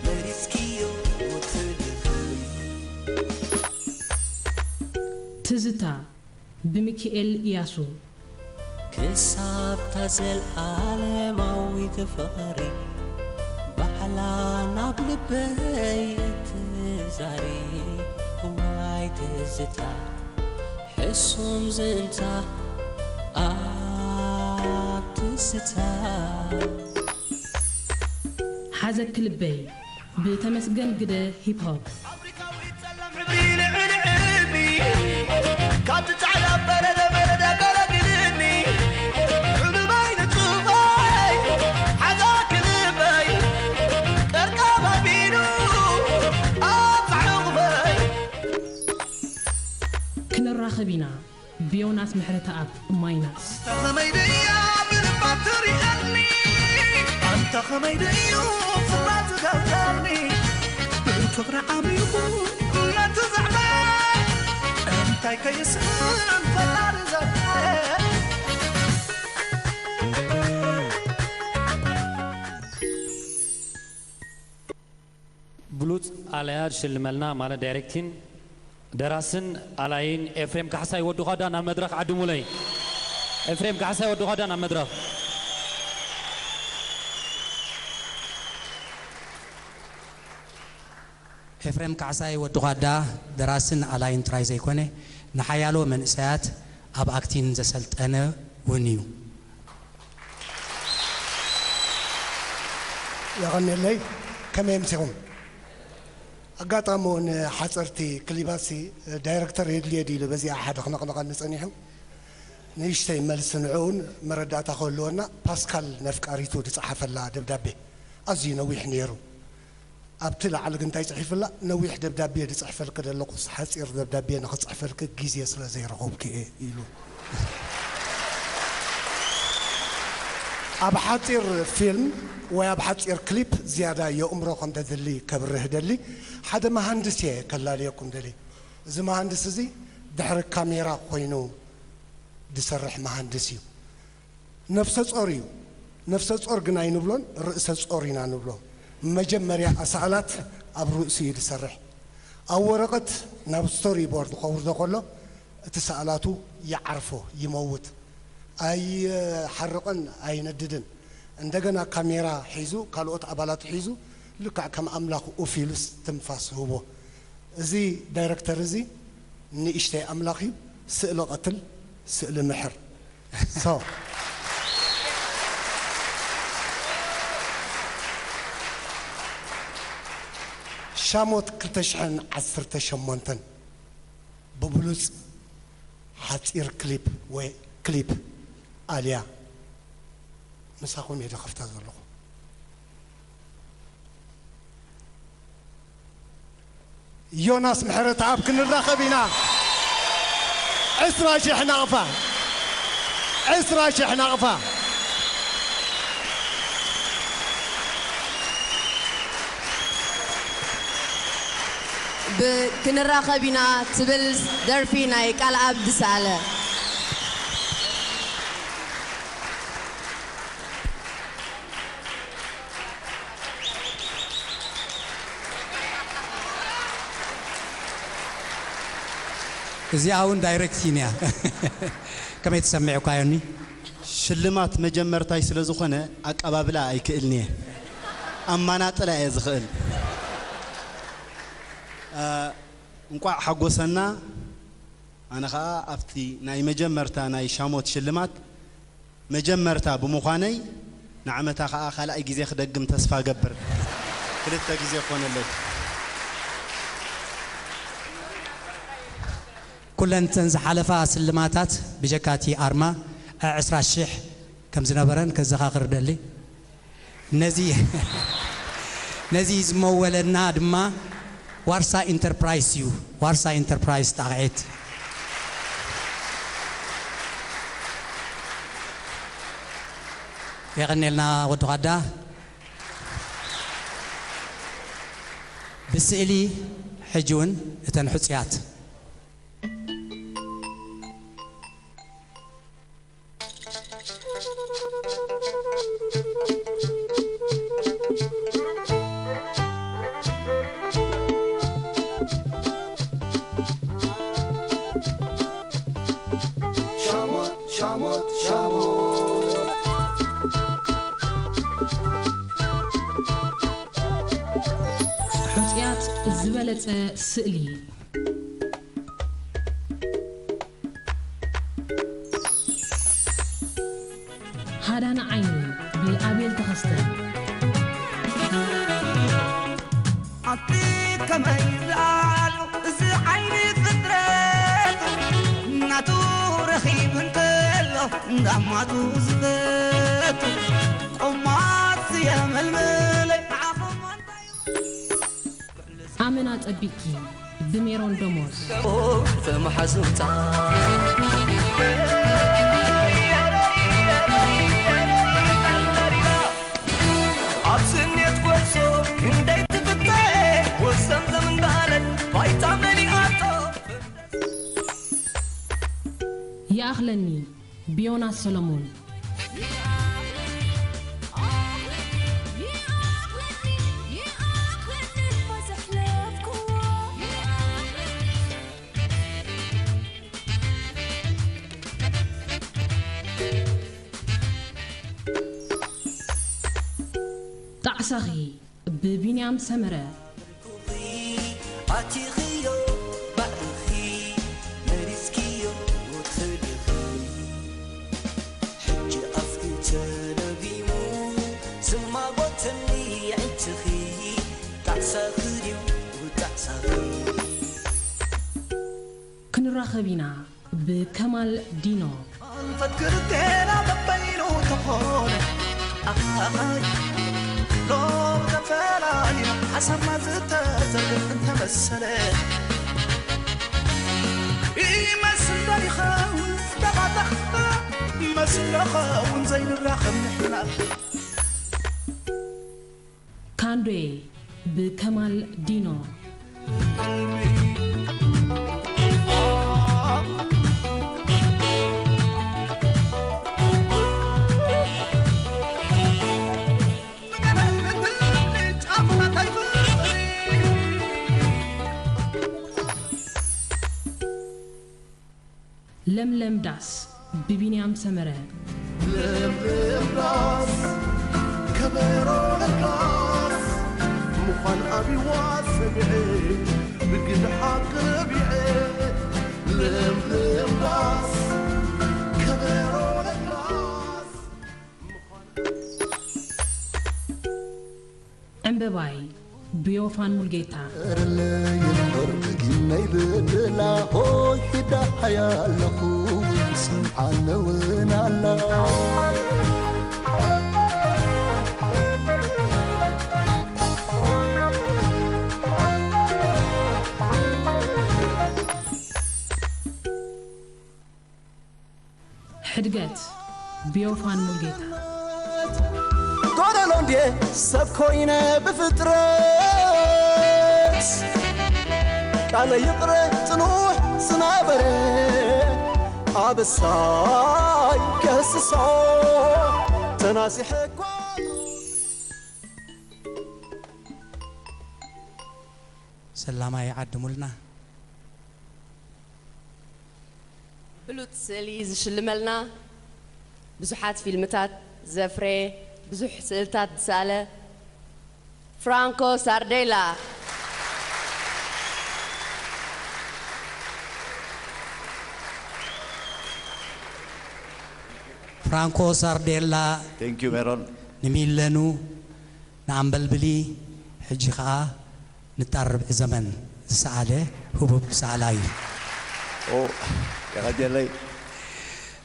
መሪጽክዮ ትልኺ። ትዝታ ብሚኪኤል ኢያሱ። ክሳብታ ዘልኣለማዊት ፍቕሪ ባዕላ ናብ ልበይ ትዛሪ። እዋይ ትዝታ ሕሱም ዝንታ ኣብ ትዝታ። ሓዘኪ ልበይ ብተመስገን ግደ ሂፕ ሆፕ። ፋብሪካዊ ጸላም ሕብሪ ልዕሊ እምኒ፣ ካብቲ ጻዕዳ በረደ በረዳ ገላግልኒ። ሕሉመይ ንጹፈይ፣ ሓዛ ክልበይ፣ ቀርቃብ ኣቢሉ ኣብ ሕቑፈይ። ክንራኸብ ኢና። ብዮናስ ምሕረተኣብ ማይናስ። ኣንታ ኸመይ ድያ ብልባ ትሪኣኒ? ኣንታ ኸመይ ድዩ ፍቕራ ትገብረኒ? ብፍቕሪ ዓሚቑ ነቲ ዘዕበ እንታይ ከይስእን ፈጣሪ ዘርበ። ብሉጽ ኣልያ ዝሽልመልና ማለት ዳይሬክቲን ደራስን ኣላይን ኤፍሬም ካሕሳይ ወዲ ዃዳ ናብ መድረኽ ዓድሙለይ። ኤፍሬም ካሕሳይ ወዲ ዃዳ ናብ መድረኽ። ኤፍሬም ካሕሳይ ወዲ ዃዳ ደራስን ኣላይን ጥራይ ዘይኮነ፣ ንሓያሎ መንእሰያት ኣብ ኣክቲን ዘሰልጠነ እውን እዩ። የቐንየለይ። ከመይ ኣምሲኹም? ኣጋጣሚ እውን ሓፀርቲ ክሊባትሲ ዳይረክተር የድልየ ድዩ ኢሉ በዚኣ ሓደ ክነቕንቐኒ ፀኒሑ። ንእሽተይ መልሲ ንዕኡን መረዳእታ ክህልወና ፓስካል ነፍቃሪቱ ዝፀሓፈላ ደብዳቤ ኣዝዩ ነዊሕ ነይሩ። ኣብቲ ላዕሊ ግን እንታይ ጽሒፍላ? ነዊሕ ደብዳቤ ዝጽሕፈልኪ ዘለኹስ ሓጺር ደብዳቤ ንኽጽሕፈልኪ ግዜ ስለ ዘይረኸብኩ እየ ኢሉ። ኣብ ሓጺር ፊልም ወይ ኣብ ሓጺር ክሊፕ ዝያዳ የእምሮ ከም ዘድሊ ከብርህ ደሊ። ሓደ መሃንድስ እየ ከላልየኩም ደሊ። እዚ መሃንድስ እዚ ድሕሪ ካሜራ ኮይኑ ዝሰርሕ መሃንድስ እዩ። ነፍሰ ጾር እዩ። ነፍሰ ጾር ግን ኣይንብሎን፣ ርእሰ ጾር ኢና ንብሎ። መጀመርያ ኣሳእላት ኣብ ርእሱ እዩ ዝሰርሕ። ኣብ ወረቐት ናብ ስቶሪ ቦርድ ከውርዶ ከሎ እቲ ሰኣላቱ ይዓርፎ፣ ይመውት። ኣይሓርቕን ኣይነድድን። እንደገና ካሜራ ሒዙ፣ ካልኦት ኣባላት ሒዙ፣ ልክዕ ከም ኣምላኽ ኡፍ ኢሉስ ትንፋስ ህቦ። እዚ ዳይረክተር እዚ ንእሽተይ ኣምላኽ እዩ። ስእሊ ቀትል፣ ስእሊ ምሕር። So፣ ሻሞት ክልተ ሽሕን ዓሰርተ ሸሞንተን ብብሉጽ ሓጺር ክሊፕ ወይ ክሊፕ ኣልያ ምሳኹም እየ ዝኸፍታ ዘለኹ። ዮናስ ምሕረተኣብ ክንራኸብ ኢና። ዕስራ ሽሕ ናቕፋ፣ ዕስራ ሽሕ ናቕፋ። ብክንራኸብ ኢና ትብል ደርፊ ናይ ቃልኣብ ዝሰኣለ። እዚኣ እውን ዳይሬክቲን እያ። ከመይ ተሰሚዕኳዮኒ? ሽልማት መጀመርታይ ስለ ዝኾነ ኣቀባብላ ኣይክእልን እየ። ኣማናጥላ እየ ዝኽእል። እ፣ እንቋዕ ሓጎሰና። ኣነ ኸኣ ኣብቲ ናይ መጀመርታ ናይ ሻሞት ሽልማት መጀመርታ ብምዃነይ፣ ንዓመታ ኸኣ ካልኣይ ግዜ ክደግም ተስፋ እገብር። ክልተ ግዜ ክኾነለይ። ኩለን እተን ዝሓለፋ ስልማታት ብጀካ እቲ ኣርማ ዕስራ ሽሕ ከም ዝነበረን ከዘኻኽር እደሊ። ነዚ፣ ነዚ ዝመወለና ድማ ዋርሳ ኢንተርፕራይስ እዩ። ዋርሳ ኢንተርፕራይስ ጣቕዒት። የቐኔልና ወዲ ዃዳ። ብስእሊ ሕጂ እውን እተን ሕጹያት። ሻሞት፣ ሻሞት፣ ሻሞት። ሕጹያት ዝበለጸ ስእሊ። ሃዳና ዓይኒ ብኣቤል ተኸስተ። ኣቲ ከመይ ይረኣሉ እዚ ዓይኒ ፍጥረት፣ ናቱ ረኺቡ እንተሎ እንዳማቱ ዝፈቱ፣ ቆማት የመልመለ ንዓኹም ኣንታይ ኣመና ጸቢቅኪ ብሜሮን ደሞዝ። ተመሓዙታ ኣብ ስኔት ጎሶ ክንደይ ትፍተ ወሰም ዘምንዳለ ቫይታሚን ኣቶ። ይኣኽለኒ ብዮናስ ሰሎሞን። ጣዕሳኺ ብቢንያም ሰመረ። ኣቲኽዮ ባዕልኺ መሪጽክዮ ትኽእልኺ። ሕጂ ኣፍኪ ተለጊሙ ዝማጎተኒ ኣዒንትኺ። ጣዕሳኺ ድዩ ጣዕሳኺ? ክንራኸብ ኢና ብከማል ዲኖ። ኣንፈት ክልቴና በበይኑ ተኾነ ኣኻኻይ ሎም ተፈላሊና ሓሳብና ዝተዘርግሕ እንተመሰለ ይመስል ዶ ይኸውን ተባታኽታ መስለኸውን ዘይንራኸብ ንሕና። ካንዶዬ ብከማል ዲኖ። ለምለም ዳስ ብቢንያም ሰመረ። ለምለም ዳስ ከበሮ ለጋስ ምዃን ኣብይዋ ሰሚዐ ብግዲ ሓቂ ረቢዐ። ለምለም ዳስ ከበሮ ለጋስ ምዃን ዕምበባይ ብዮፋን ሙልጌታ። ረለይ እምበር ደጊመይ በደላ ሆይ ሂዳ ሓያለኹ ስምዓነ እውን ኣላ። ሕድገት ብዮፋን ሙልጌታ። ጎደሎ እንድየ ሰብ ኮይነ ብፍጥረት ቃለ ይቕረ ጽኑሕ ዝነበረ ኣበሳይ ከስሶ ተናሲሐ እኳ። ሰላማይ ዓድሙልና። ብሉጽ ስእሊ ዝሽልመልና፣ ብዙሓት ፊልምታት ዘፍረየ፣ ብዙሕ ስእልታት ዝሰኣለ ፍራንኮ ሳርዴላ። ፍራንኮ ሳርዴላ። Thank you ሜሮን። ንሚለኑ ንኣምበልብሊ፣ ሕጂ ኸኣ ንጣር ርብዒ ዘመን ዝሰኣለ ህቡብ ሰኣላይ እዩ። ኦ፣ የቐጀለይ።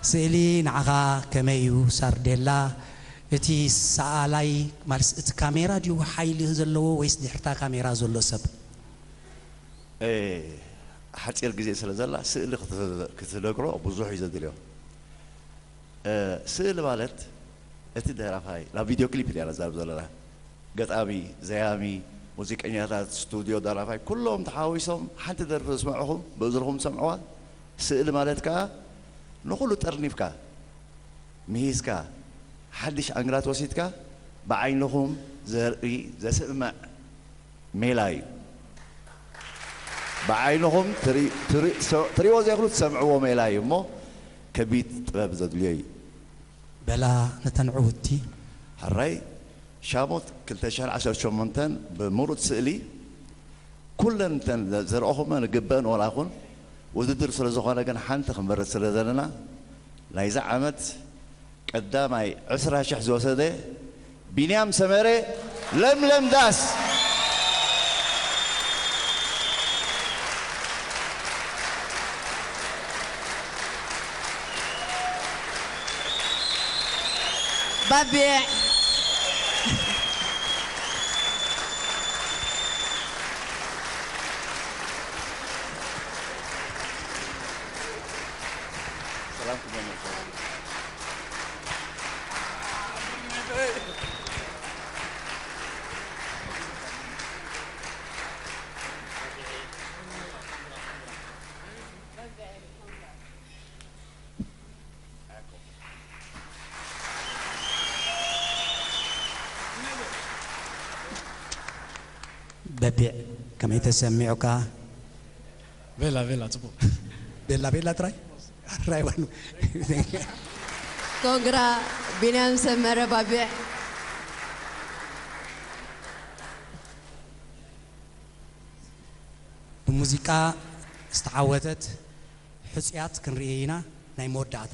ስእሊ ንዓኻ ከመይ እዩ ሳርዴላ? እቲ ሰኣላይ ማለትስ እቲ ካሜራ ድዩ ሓይሊ ዘለዎ ወይስ ድሕርታ ካሜራ ዘሎ ሰብ? ሓፂር ግዜ ስለ ዘላ ስእሊ ክትነግሮ ብዙሕ እዩ ዘድልዮ። ስእሊ ማለት እቲ ደራፋይ ናብ ቪድዮ ክሊፕ ኢና ነዛርብ ዘለና። ገጣሚ፣ ዘያሚ፣ ሙዚቀኛታት፣ ስቱድዮ፣ ደራፋይ ኩሎም ተሓዊሶም ሓንቲ ደርፊ ዘስምዕኹም ብእዝርኹም ትሰምዕዋ። ስእሊ ማለት ከዓ ንኹሉ ጠርኒፍካ ምሂዝካ ሓድሽ ኣንግላት ወሲድካ ብዓይንኹም ዘርኢ ዘስምዕ ሜላ እዩ። ብዓይንኹም ትሪ- ትሪ- ትሪእዎ ዘይኽሉ ትሰምዕዎ ሜላ እዩ እሞ ከቢድ ጥበብ ዘድልዮ እዩ። በላ ነተን ዕውቲ ሕራይ ሻሞት ክልተ ሽሕን ዓሰርተ ሸሞንተን ብምሩፅ ስእሊ ኩለን እተን ዘርኦኹመን ግበን ወላ ኹን ውድድር ስለ ዝኾነ ግን ሓንቲ ክንመርፅ ስለ ዘለና ናይዚ ዓመት ቀዳማይ ዕስራ ሽሕ ዝወሰደ ቢንያም ሰመረ ለምለም ዳስ። ባቢዕ በቢዕ ከመይ ተሰሚዑካ? ቤላ ቤላ ጽቡቅ ቤላ ቤላ ጥራይ ጥራይ ባሉ ኮንግራ ቢንያም ሰመረ ባቢዕ ብሙዚቃ ዝተዓወተት ሕጹያት ክንርኢ ኢና። ናይ መወዳእታ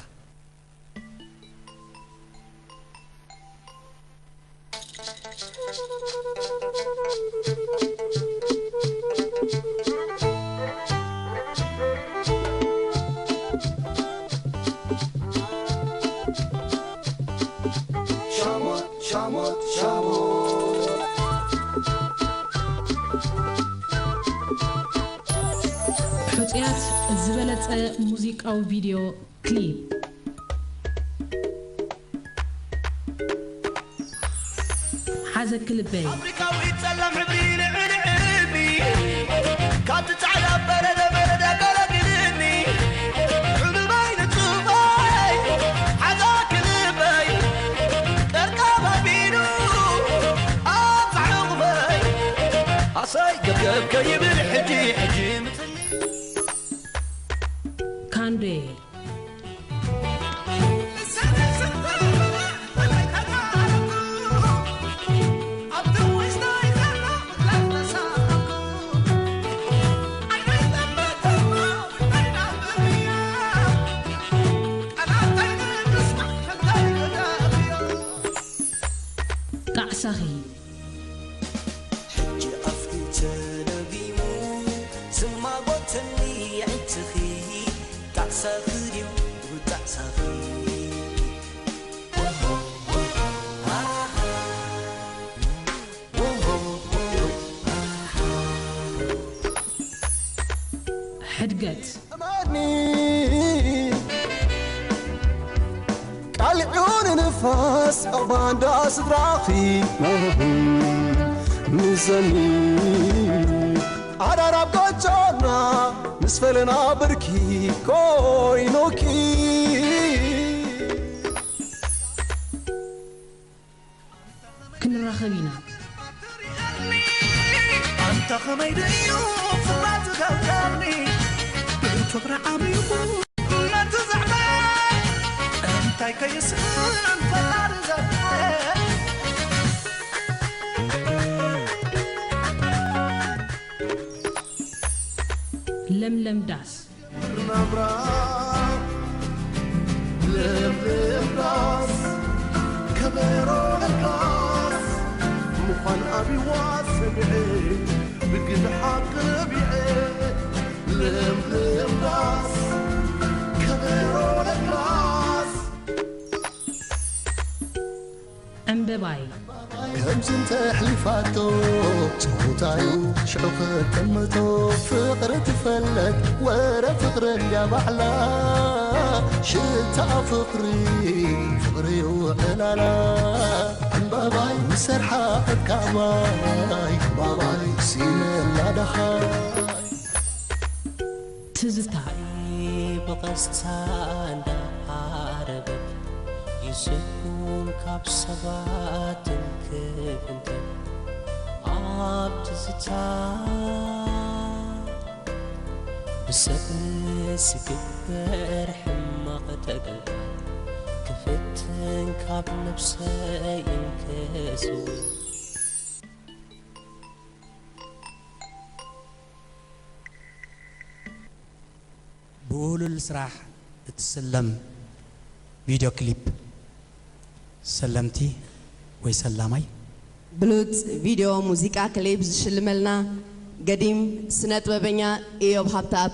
ሕጹያት ዝበለጸ ሙዚቃዊ ቪድዮ ክሊፕ። ሓዘኪ ልበይ። ኣፍሪካዊት ጸላም ሕብሪ ልዕሊ ዕርቢ ካብቲ ጻዕዳ በረደ በረዳ ገላግልኒ ዕሉባይ ንጹባይ ሓዛኪ ልበይ ቀርቃብ ኣቢሉ ኣብዛ ዕቑበይ ኣሰይ ገብገብ ከይብል ሕጂ ሕጂ ምጽኒ ካንዶኤል። ጣዕሳኺ ሕጂ ኣፍኪ ተደጊሙ ዝማጎተኒ ኣዒንትኺ ጣዕሳኺ ድዩ ጣዕሳኺ ሕድገት እመኒ ቃልዑ ንንፋስ ዕቕባንዳ ስድራኺ ምዘኒ ኣዳራብ ጎጆና ምስ ፈለና ብርኪ ኮይኑኪ ክንራኸብ ኢና። ኣንታ ከመይ ድዩ ፍቕራ ዝገልጸኒ ብትኽሪ ዓሚቑ ነቲ ዘዕበ እንታይ ከይስእን ፈጣሪ ዘብለ ለምለም ዳስ ናብራ ለምለም ዳስ ከበሮ ለጋስ ምዃን ኣብይዋ ሰሚዐ ብግዲ ሓቂ ረቢዐ ለምለም ዳስ ከበሮ ለጋስ ዕምበባይ ከምዚ እንተሕሊፋቶ ጽውታዩ ሽዑ ክጥምቶ ፍቕሪ ትፈልጥ ወረ ፍቕሪ እንድያ ባዕላ ሽታ ፍቕሪ ፍቕሪ ውዕላላ ዕምባባይ ምሰርሓ ዕካባይ ዕምባባይ ሲመላ ደኻይ ትዝታ ብቐስታ እንዳዓረበት ይስጉም ካብ ሰባትን ክፍንትን ኣብ ትዝታ ብሰብ ዝግበር ሕማቕ ተገልጣ ክፍትን ካብ ነብሰይን ክስውር ብውህሉል ስራሕ እትስለም ቪድዮ ክሊፕ ሰለምቲ ወይ ሰላማይ። ብሉጽ ቪድዮ ሙዚቃ ክሊፕ ዝሽልመልና ገዲም ስነ ጥበበኛ ኢዮብ ሃብተኣብ።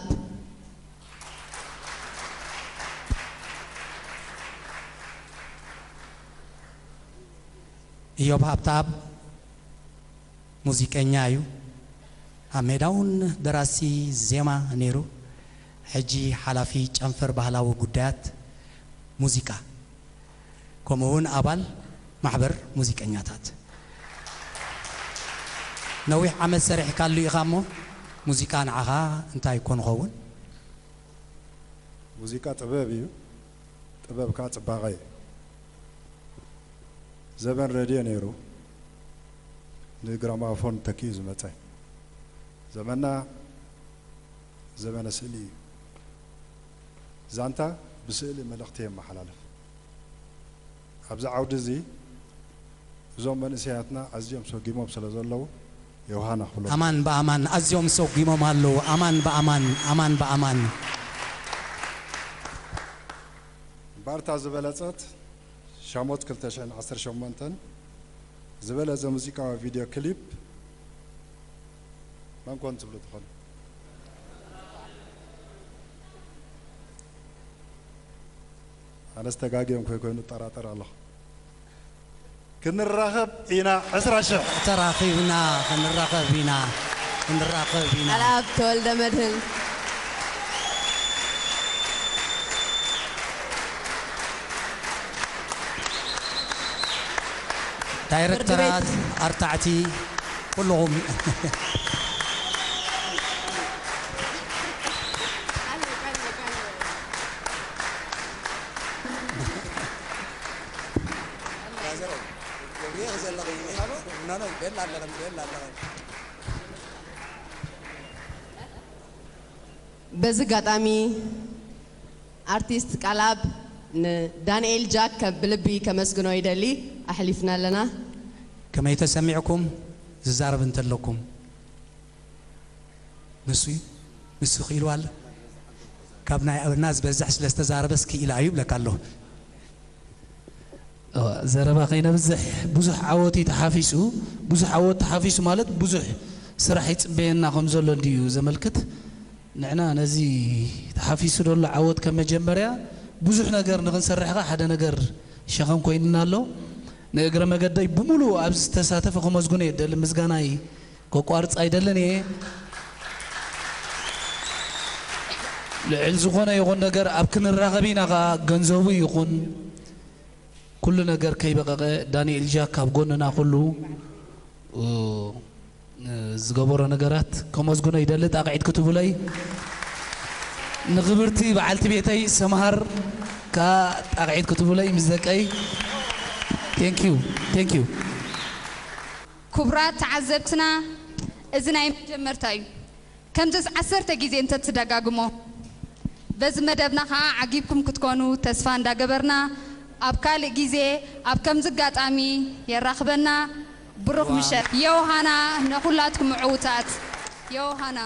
ኢዮብ ሃብተኣብ ሙዚቀኛ እዩ። ኣብ ሜዳ እውን ደራሲ ዜማ ነይሩ። ሕጂ ሓላፊ ጨንፈር ባህላዊ ጉዳያት ሙዚቃ፣ ከምኡ እውን ኣባል ማሕበር ሙዚቀኛታት። ነዊሕ ዓመት ሰሪሕካሉ ኢኻ እሞ፣ ሙዚቃ ንዓኻ እንታይ እኮ ንኸውን? ሙዚቃ ጥበብ እዩ፣ ጥበብ ከዓ ፅባቐ እዩ። ዘበን ሬድዮ ነይሩ፣ ንግራማፎን ተኪኡ ዝመፀ። ዘመንና ዘመነ ስእሊ እዩ። ዛንታ ብስእሊ መልእኽቲ የመሓላልፍ። ኣብዚ ዓውዲ እዚ እዞም መንእሰያትና ኣዝዮም ሰጒሞም ስለ ዘለዉ ዮሃና ክብሎ። ኣማን ብኣማን ኣዝዮም ሰጒሞም ኣለዉ። ኣማን ብኣማን፣ ኣማን ብኣማን። እምበኣርታ ዝበለጸት ሻሞት ክልተ ሽሕን ዓሰርተ ሸሞንተን ዝበለጸ ሙዚቃዊ ቪድዮ ክሊፕ መን ኮን ትብሉ ትኾኑ? ኣነስ ተጋግዮም ከይኮይኑ እጠራጠር ኣለኹ። ክንራኸብ ኢና ዕስራ ሽሕ። ተራኺብና ክንራኸብ ኢና፣ ክንራኸብ ኢና። ኣልኣብ ተወልደ መድህን። ዳይረክተራት፣ ኣርታዕቲ፣ ኩልኹም። በዚ ኣጋጣሚ ኣርቲስት ቃልኣብ ንዳንኤል ጃክ ከ-፣ ብልቢ ከመስግኖ ይደሊ። ኣሕሊፍና ኣለና። ከመይ ተሰሚዕኩም ዝዛረብ እንተለኩም? ንሱ እዩ፣ ንሱ ክኢሉ ኣሎ። ካብ ናይ ኣበና ዝበዝሕ ስለ ዝተዛረበስ ክኢላ እዩ ይብለካ ኣለኹ። እዋ፣ ዘረባ ከይነብዝሕ ብዙሕ ዓወት እዩ ተሓፊሱ። ብዙሕ ዓወት ተሓፊሱ ማለት ብዙሕ ስራሕ ይጽበየና ከም ዘሎ እንድዩ ዘመልክት። ንዕና ነዚ ተሓፊሱ ዘሎ ዓወት ከም መጀመርያ ብዙሕ ነገር ንኽንሰርሕ ኸኣ ሓደ ነገር ሸኸም ኮይኑና ኣሎ። ንእግረ መገደይ ብምሉኡ ኣብዚ ዝተሳተፈ ከመስግኖ እየ ደሊ። ምስጋናይ ከቋርጽ ኣይደልን እየ። ልዕል ዝኾነ ይኹን ነገር ኣብ ክንራኸብ ኢና ኸኣ ገንዘቡ ይኹን ኩሉ ነገር ከይበቐቐ ዳንኤል ጃክ ኣብ ጎንና ኩሉ፣ እ፣ ዝገበሮ ነገራት ከመስግኖ ይደሊ። ጣቕዒት ክትቡለይ ንኽብርቲ በዓልቲ ቤተይ ሰምሃር ከኣ ጣቕዒት ክትቡለይ ምስ ደቀይ። Thank you, thank you። ክቡራት ተዓዘብትና፣ እዚ ናይ መጀመርታ እዩ። ከምዚስ ዓሰርተ ግዜ እንተትደጋግሞ። በዚ መደብና ኸዓ ዓጊብኩም ክትኮኑ ተስፋ እንዳገበርና፣ ኣብ ካልእ ግዜ ኣብ ከምዚ ኣጋጣሚ የራኽበና። ብሩኽ ምሸት። ዮሃና፣ ንኹላትኩም ዕዉታት። ዮሃና።